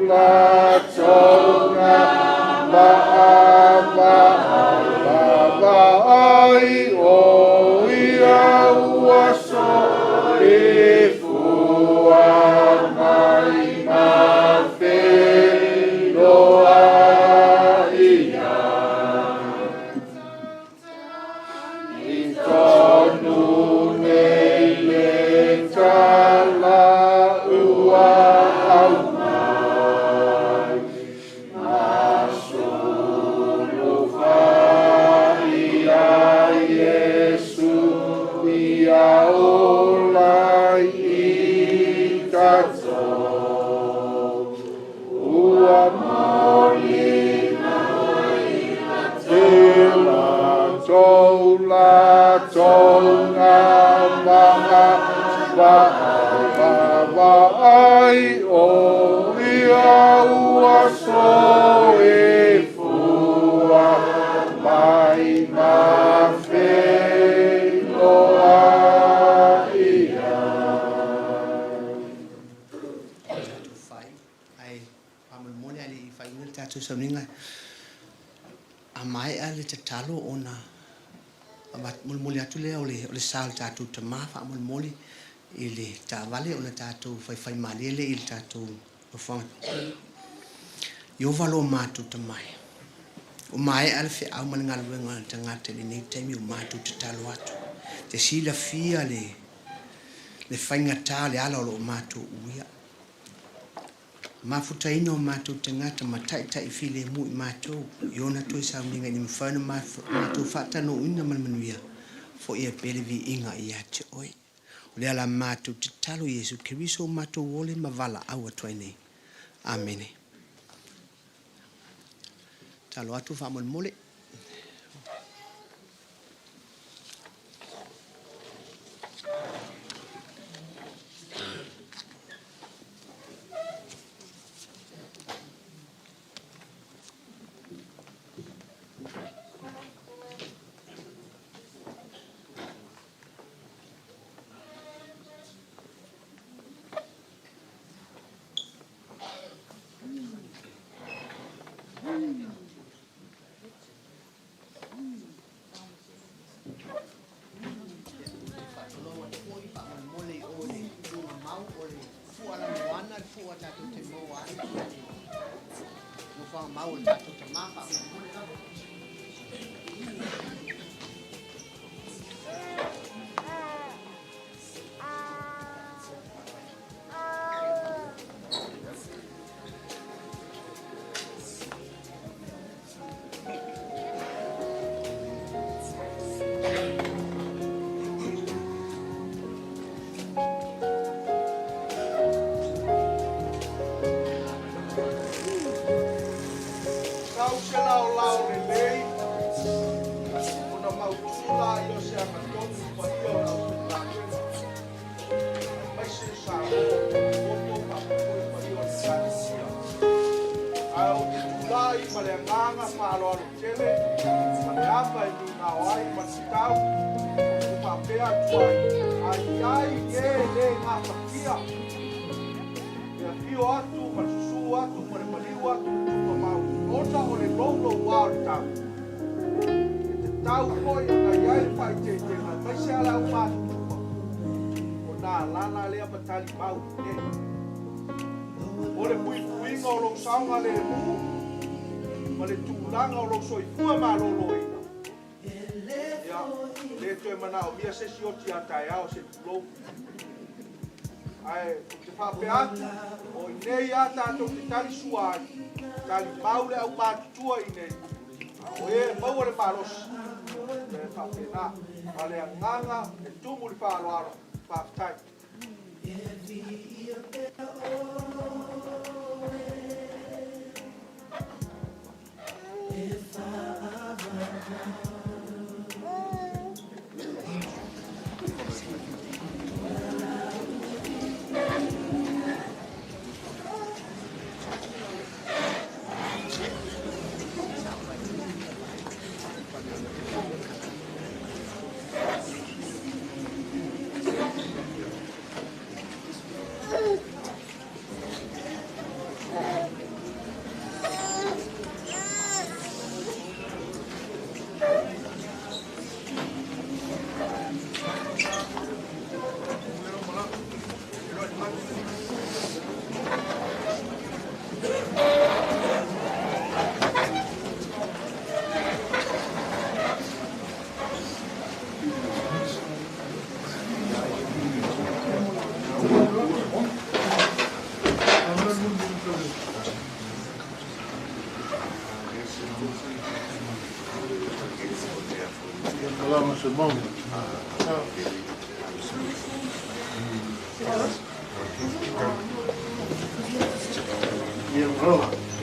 latou na vaavaai o ia ua soifua mai ma feiloai ia. I tonu nei le tala ua aumai, na sulufai ia Iesu ia ola i tatou. Ua molimau latou, latou na vaavaai o ia ua soifua mai ma feiloai ia. Tatou fai ae faamolemole ae le i faaiuina le tatou sauniga a maea le tatalo ona molimoli atu lea o le o le sa o le tatou tama faamolemole i le taavale ona tatou faifaimalie lea i le tatou nofoaga. Ieova lo matou Tama e. Ua maea le feau ma le galuega a le tagata i lenei taimi ua matou tatalo atu. Te silafia le le faigata o le ala o lo o matou uia. Mafutaina o matou tagata ma taitai filemu i matou i ona toe sauniga ina mafai ona matou faatanoina ma le manuia, foia pea le viiga ia te oe. O le ala matou tatalo i Iesu Keriso o matou ole ma valaau atu ai nei. Amene. Tatalo atu faamolemole. Faatulou atu foi faamolemole i o i le tuugamau o le fua lanumoana, le fua tatou te maua ai i le nofoaga mau o le tatou tama faamolemole lava. faaaloalo tele ma le ava e migao ai ma le tatau. Ou te faapea atu ai, a i ai ē lē gafatia le afio atu ma le susū atu ma le maliu atu i le tuugamau ona o le loulouā o le tau, e tatau foi ona i ai le faaeteetega aemaise a le aumatutua ona alala lea ma talimau i inei mo le puipuiga o lou saogalēmū ma le tulaga o lou soifua malōlōina. Ia, e lē toe manaʻomia se isi oti a taeao se tulou, ae ou te faapea atu o inei a tatou te tali sua ai, talimau le aumatutua i inei, a o ē e maua le malosi. Ia, e faapena ma le agaga e tumu le faaaloalo. Faafetai.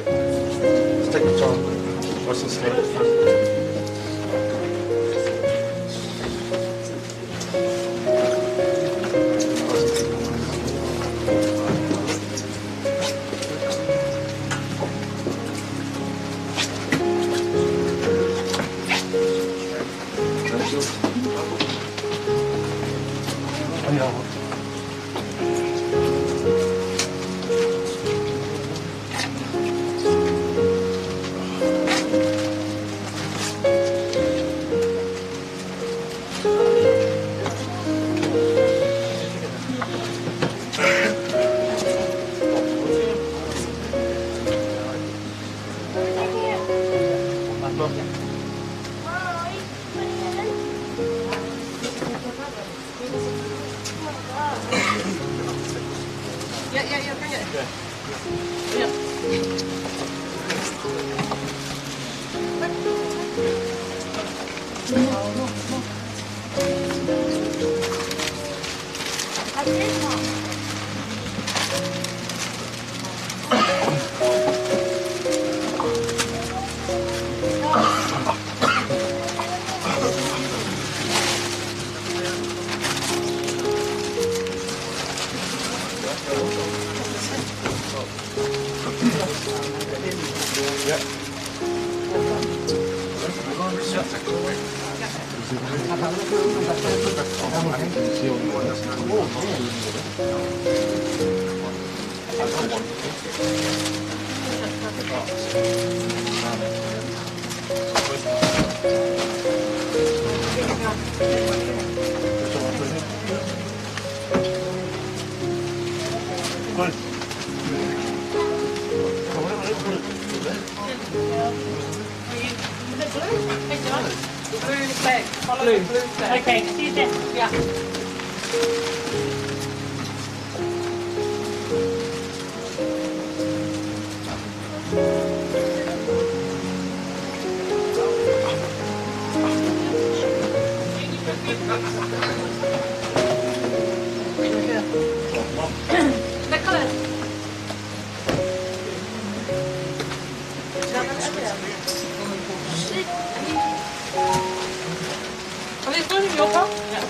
Let's take the time. Nice and slow. Yeah, bring it. Blue flag. Follow the blue flag. Okay, see you then. Yeah. Nicholas. Are they still in your car? Yeah.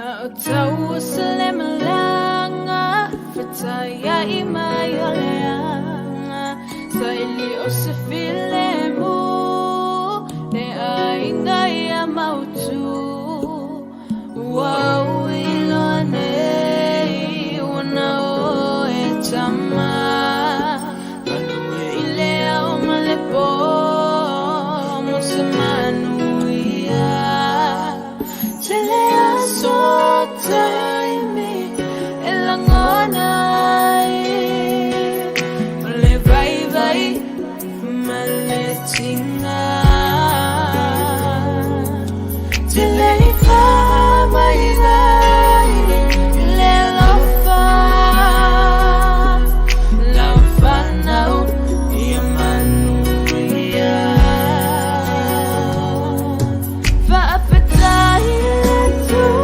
A o tau o se le malaga Fetaiai mai o le aga Saili o se filemu Le aiga ia mautu Ua ou iloa nei Ua na oe tama Galue i le ao ma le po Mo se manuia Tele aso taimi e lagona ai O le vaivai ma le tiga Tele i faavaivai i le alofa Lau fanau ia manuia Faafetai i le Atua.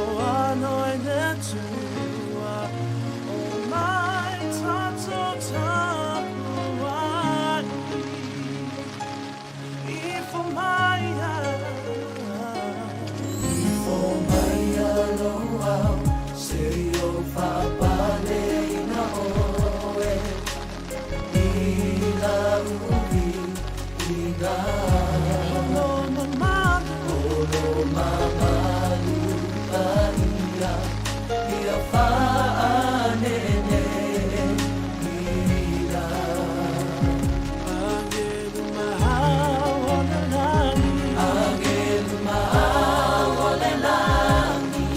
Faaloalo i le Atua o mai tatou tapuai Ifo mai Ifo mai lou ao se i ou faapaleina oe I lau viiga O lo mamalu paia Ia faaneenee ina Agelu mahau o le lagi Agelu mahau o le lagi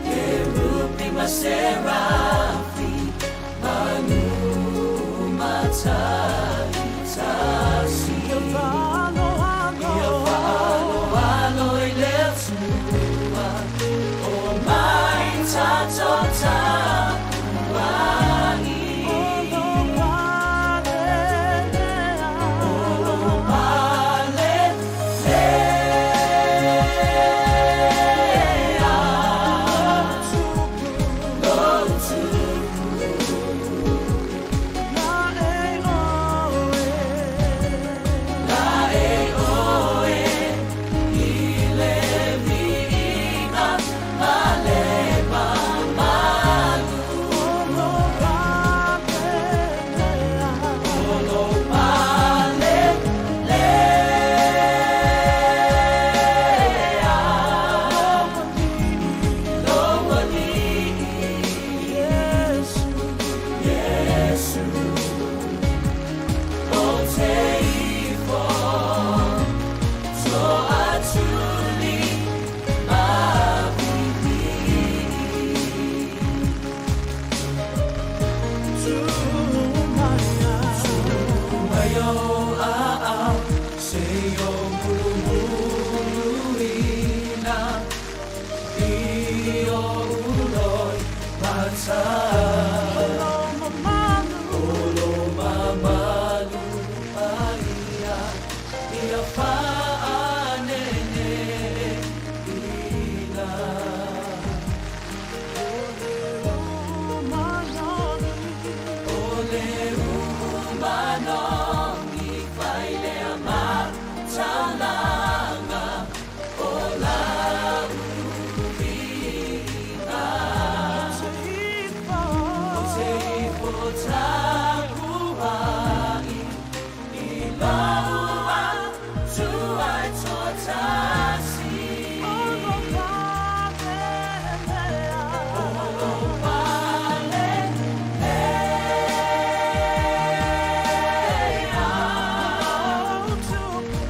Kerupi ma serafi Manu mataitasi Ia faaloalo Ia faaloalo i le Atua O mai tatou tapuai O lo pale lea O lo pale lea Lou tupu Laei oe Laei oe i le viiga ma le mamalu O lo pale lea O lo pale lea Lou alii Iesu Iesu O te ifo toatuli ma viivii. Tuu mai ou aao se i ou mulumuluina i ou loi matai. O lo mamalu paia ia faaneenee ina. O le umanogi fai lea ma taulaga o lau viiga. O te ifo tapuai i lou Atua e toatasi. O lo pale lea. Lou tupu.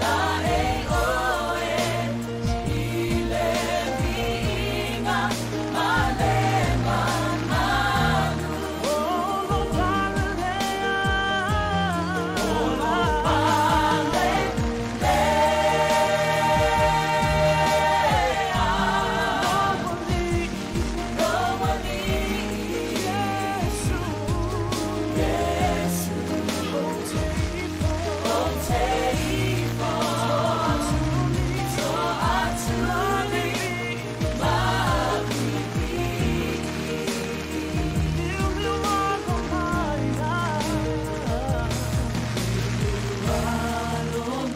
Laei oe i le viiga ma le mamalu. O lo pale lea. O lo pale lea. Lou alii Iesu. Iesu. O te ifo toatuli ma viivii. Liuliu alo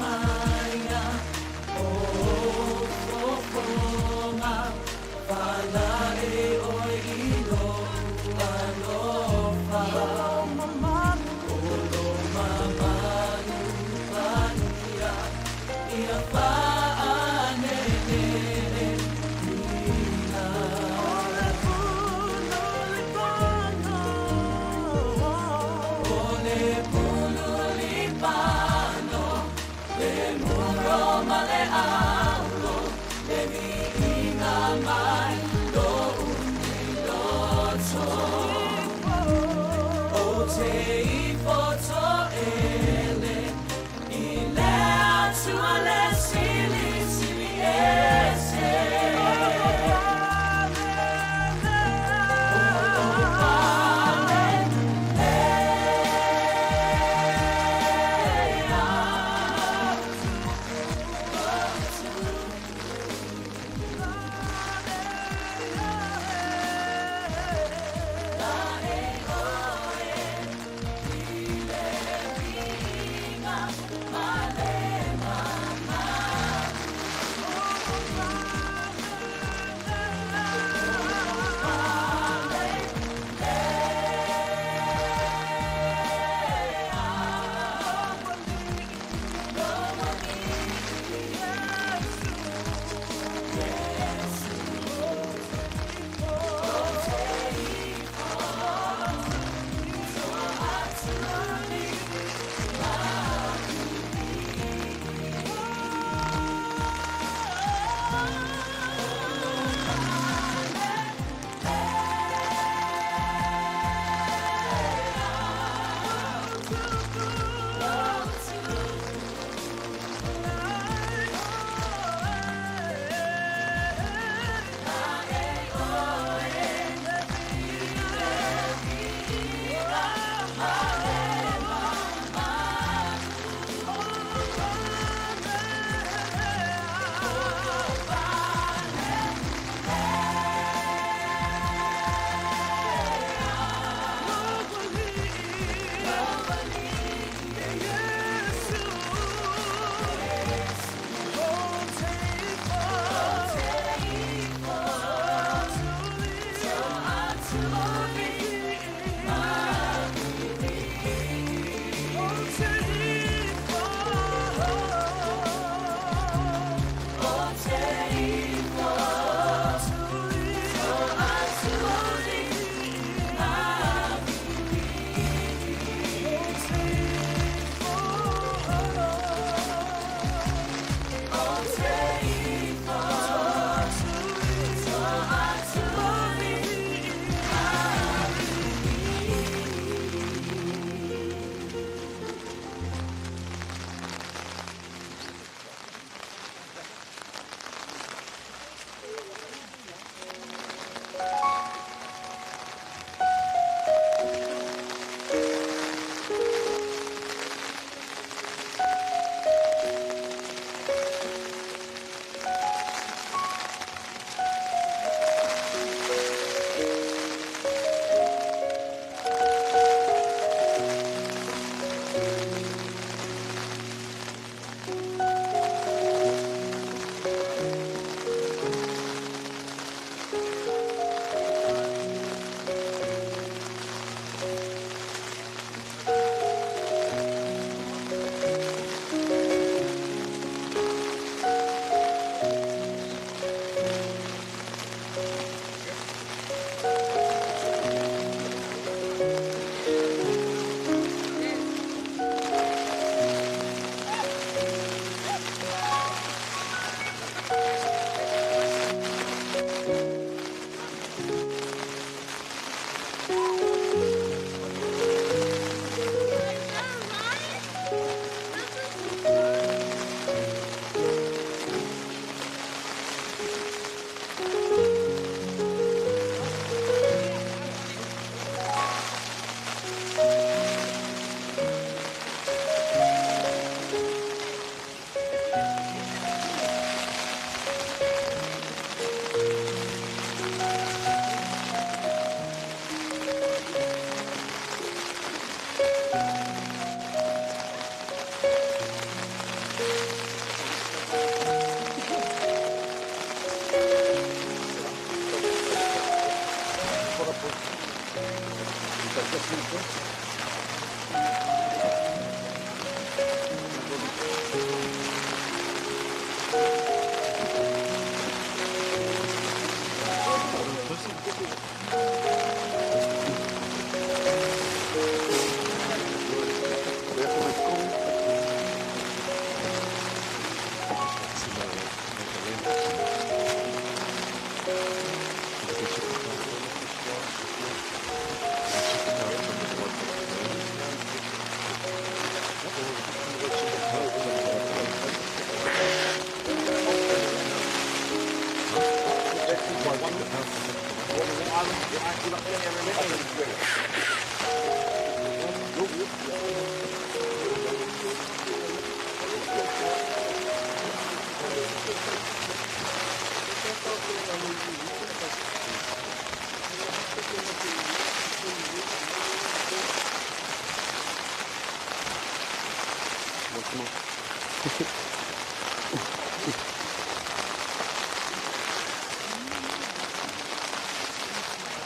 maia o fofoga faalae oe i lou alofa. O lo mamalu paia ia faaneenee ina. O le pulu lipano, le muro ma le auro, le viiga mai lou nei loto. O te ifo toele i le Atua le Silisili Ese. O lo pale lea.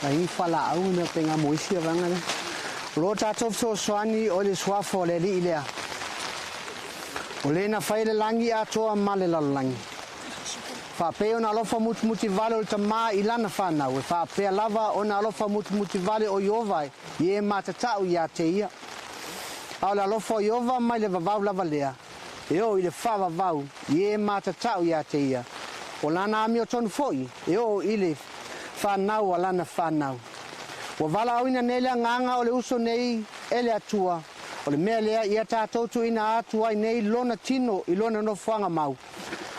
Ai falaau na penga moisi avanga le. O lo tatou fesoasoani o le suafa o le Alii lea. O le na fai le lagi atoa ma le lalolagi. Faapea ona alofa mutumuti vale o le Tamā i lana fanau, e faapea lava ona alofa mutumuti vale o Ieova i e matatau ia te ia. A o le alofa o Ieova mai le vavau lava lea, e oo i le faavavau i e matatau ia te ia. O lana amiotonu foi, e oo i le fanau a lana fanau. Ua valaauina nei le agaga o le uso nei e le Atua, o le mea lea ia tatou tuuina atu ai nei lona tino i lona nofoaga mau,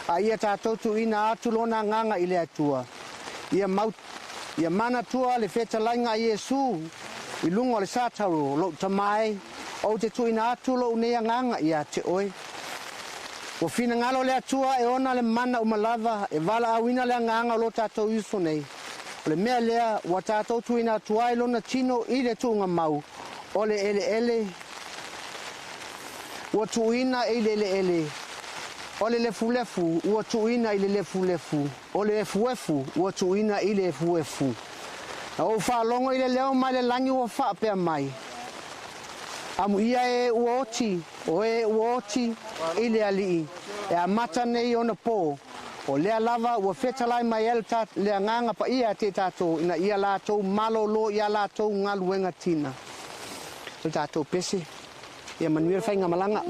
a ia tatou tuuina atu lona agaga i le Atua. Ia mau, ia manatua le fetalaiga a Iesu i luga o le sataro, lou Tama e, ou te tuuina atu lou nei agaga ia te oe. Ua finagalo le Atua e ona le mana uma lava e valaauina le agaga o lo tatou uso nei. O le mea lea ua tatou tuuina atu ai lona tino i le tuugamau, o le eleele ua tuuina i le eleele, o le lefulefu ua tuuina i le lefulefu, o le efuefu ua tuuina i le efuefu. Na ou faalogo i le leo mai le lagi ua faapea mai, Amuia e ua oti, o e ua oti i le Alii, e amata nei ona po, o lea lava ua fetalai mai ai le Agaga Paia ia te tatou, ina ia latou malolo i a latou galuega tina. O le tatou pese, ia manuia le faigamalaga.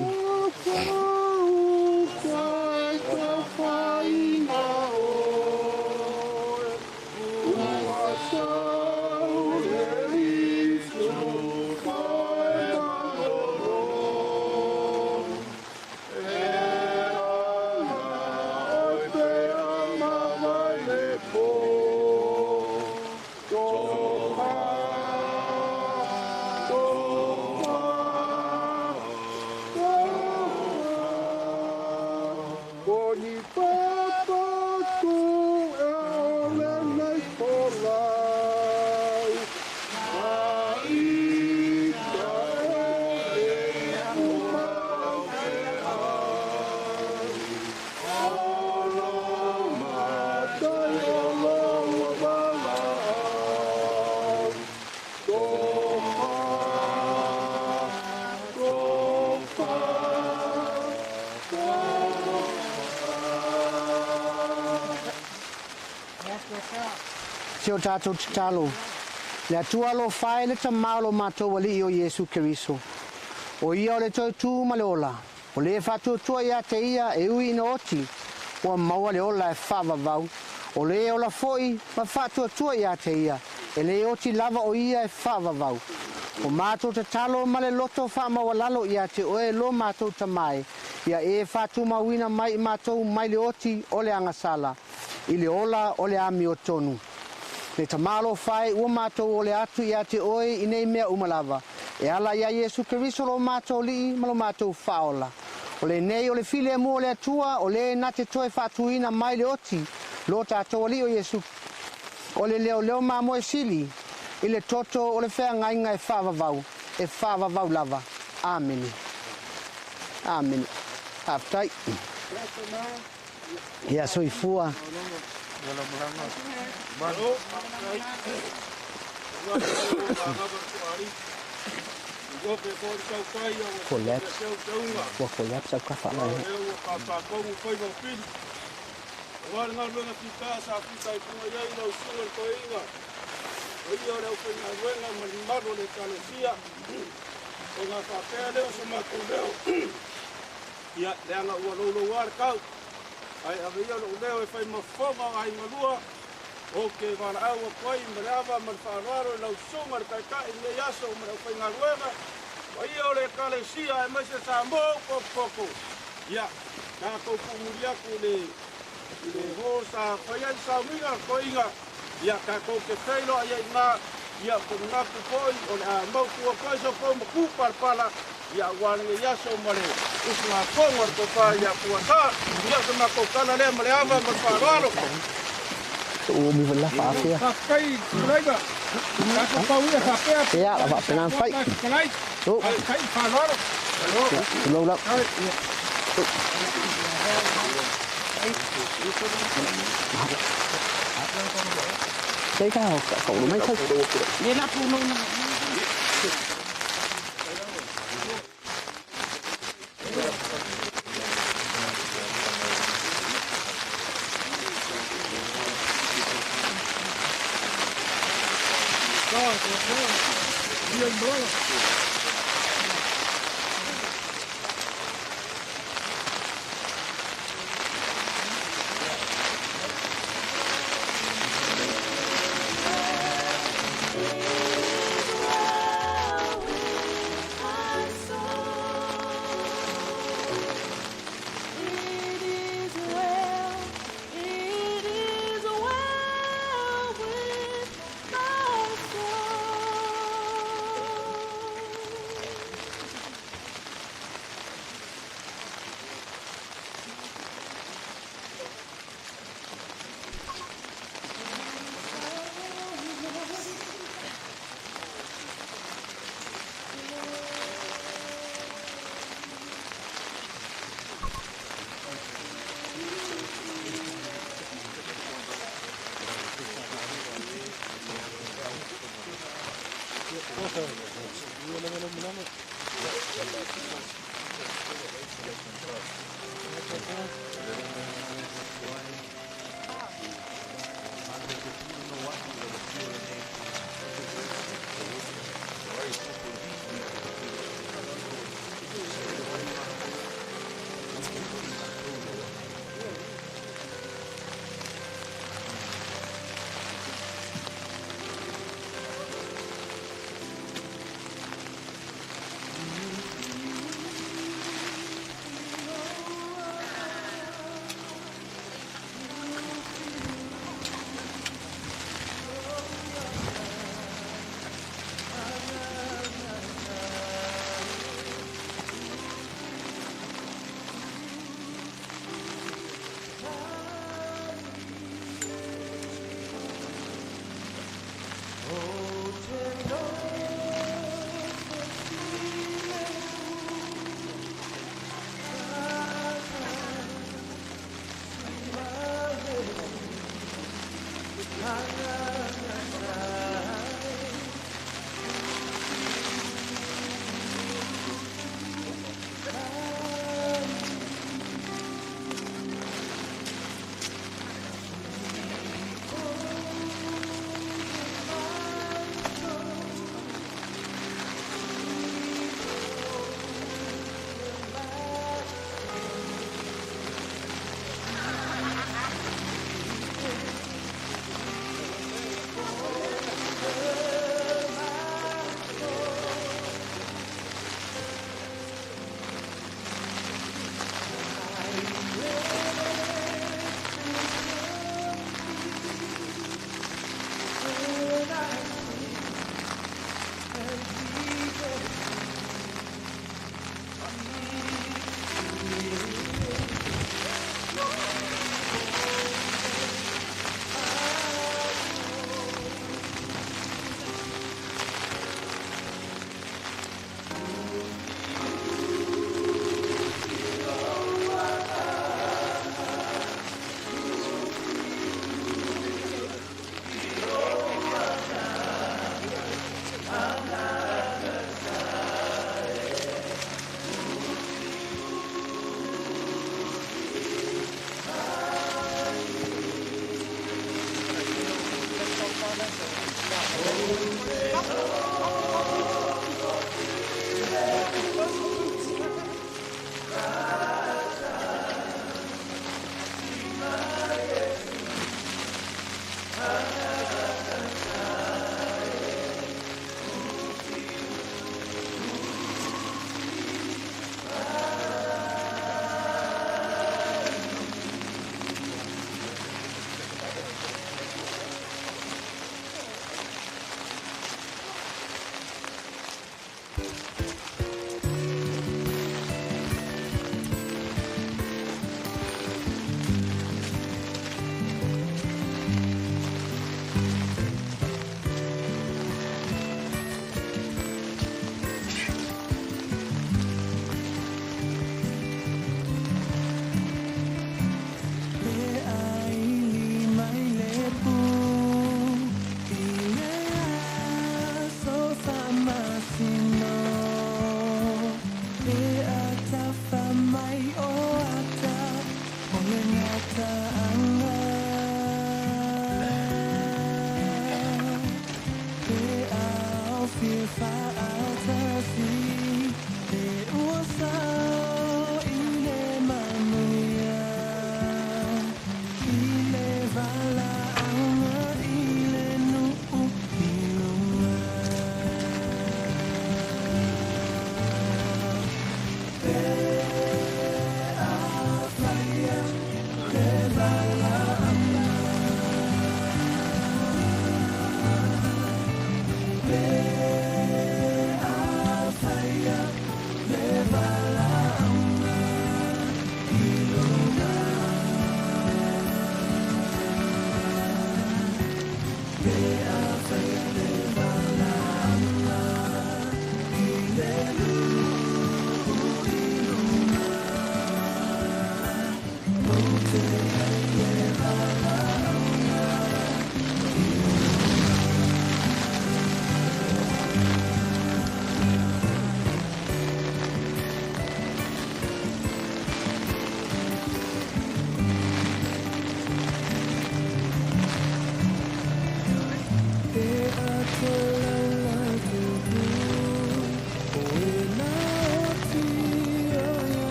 Si o tatou tatalo. Le Atua alofa e, le Tamā o lo matou Alii o Iesu Keriso. O ia o le toe tu ma le ola. O le faatuatua ia te ia e ui ina oti, ua maua le ola e faavavau. O le ola foi ma faatuatua ia te ia, e le oti lava o ia e faavavau. O matou tatalo ma le loto faamaualalo ia te oe lo matou Tamā e, ia e faatumauina mai i matou mai le oti o le agasala, i le ola o le amiotonu. Le Tamā alofa e, ua matou ole atu ia te oe i nei mea uma lava, e ala ia Iesu Keriso lo matou Alii ma lo matou Faaola. O lenei o le filemu o le Atua, o le na te toe faatuina mai le oti, lo tatou Alii o Iesu, o le leoleo mamoe sili, i le toto o le feagaiga e faavavau, e faavavau lava. Amene. Amene. Faafetai. Ia soifua. Collapse. Ua collapse au kafa la. Ia, leaga ua louloua le kau. Ae ave ia lou leo e fai ma fofoga o aiga lua. Ou te valaau atu ai ma le ava ma le faaaloalo i lau susuga le Taitai i lenei aso ma le aufaigaluega paia o le Ekalesia aemaise Samoa o potopoto. Ia, tatou tuumuli atu i le i le hall sa fai ai le sauniga a le toeaina. Ia, tatou te feiloai ai i ina. Ia, ou te manatu foi o le a mautu atu ai so outou matu palapala, ia, aua lenei aso ma le usugafono a le Tofa ia Puasa. Ia, o se matou tala lea ma le ava ma le faaaloalo. Umi la faafea. Faafetai i Tuleiga. Tatou pau ia faapea. Ia, la faapena ona fai. Fetalai. Oh. Faafetai i faaaloalo. Ia, tulou lau. Sei ka ka ulu mai kai. Le la punou na. It is well, it is well with my soul.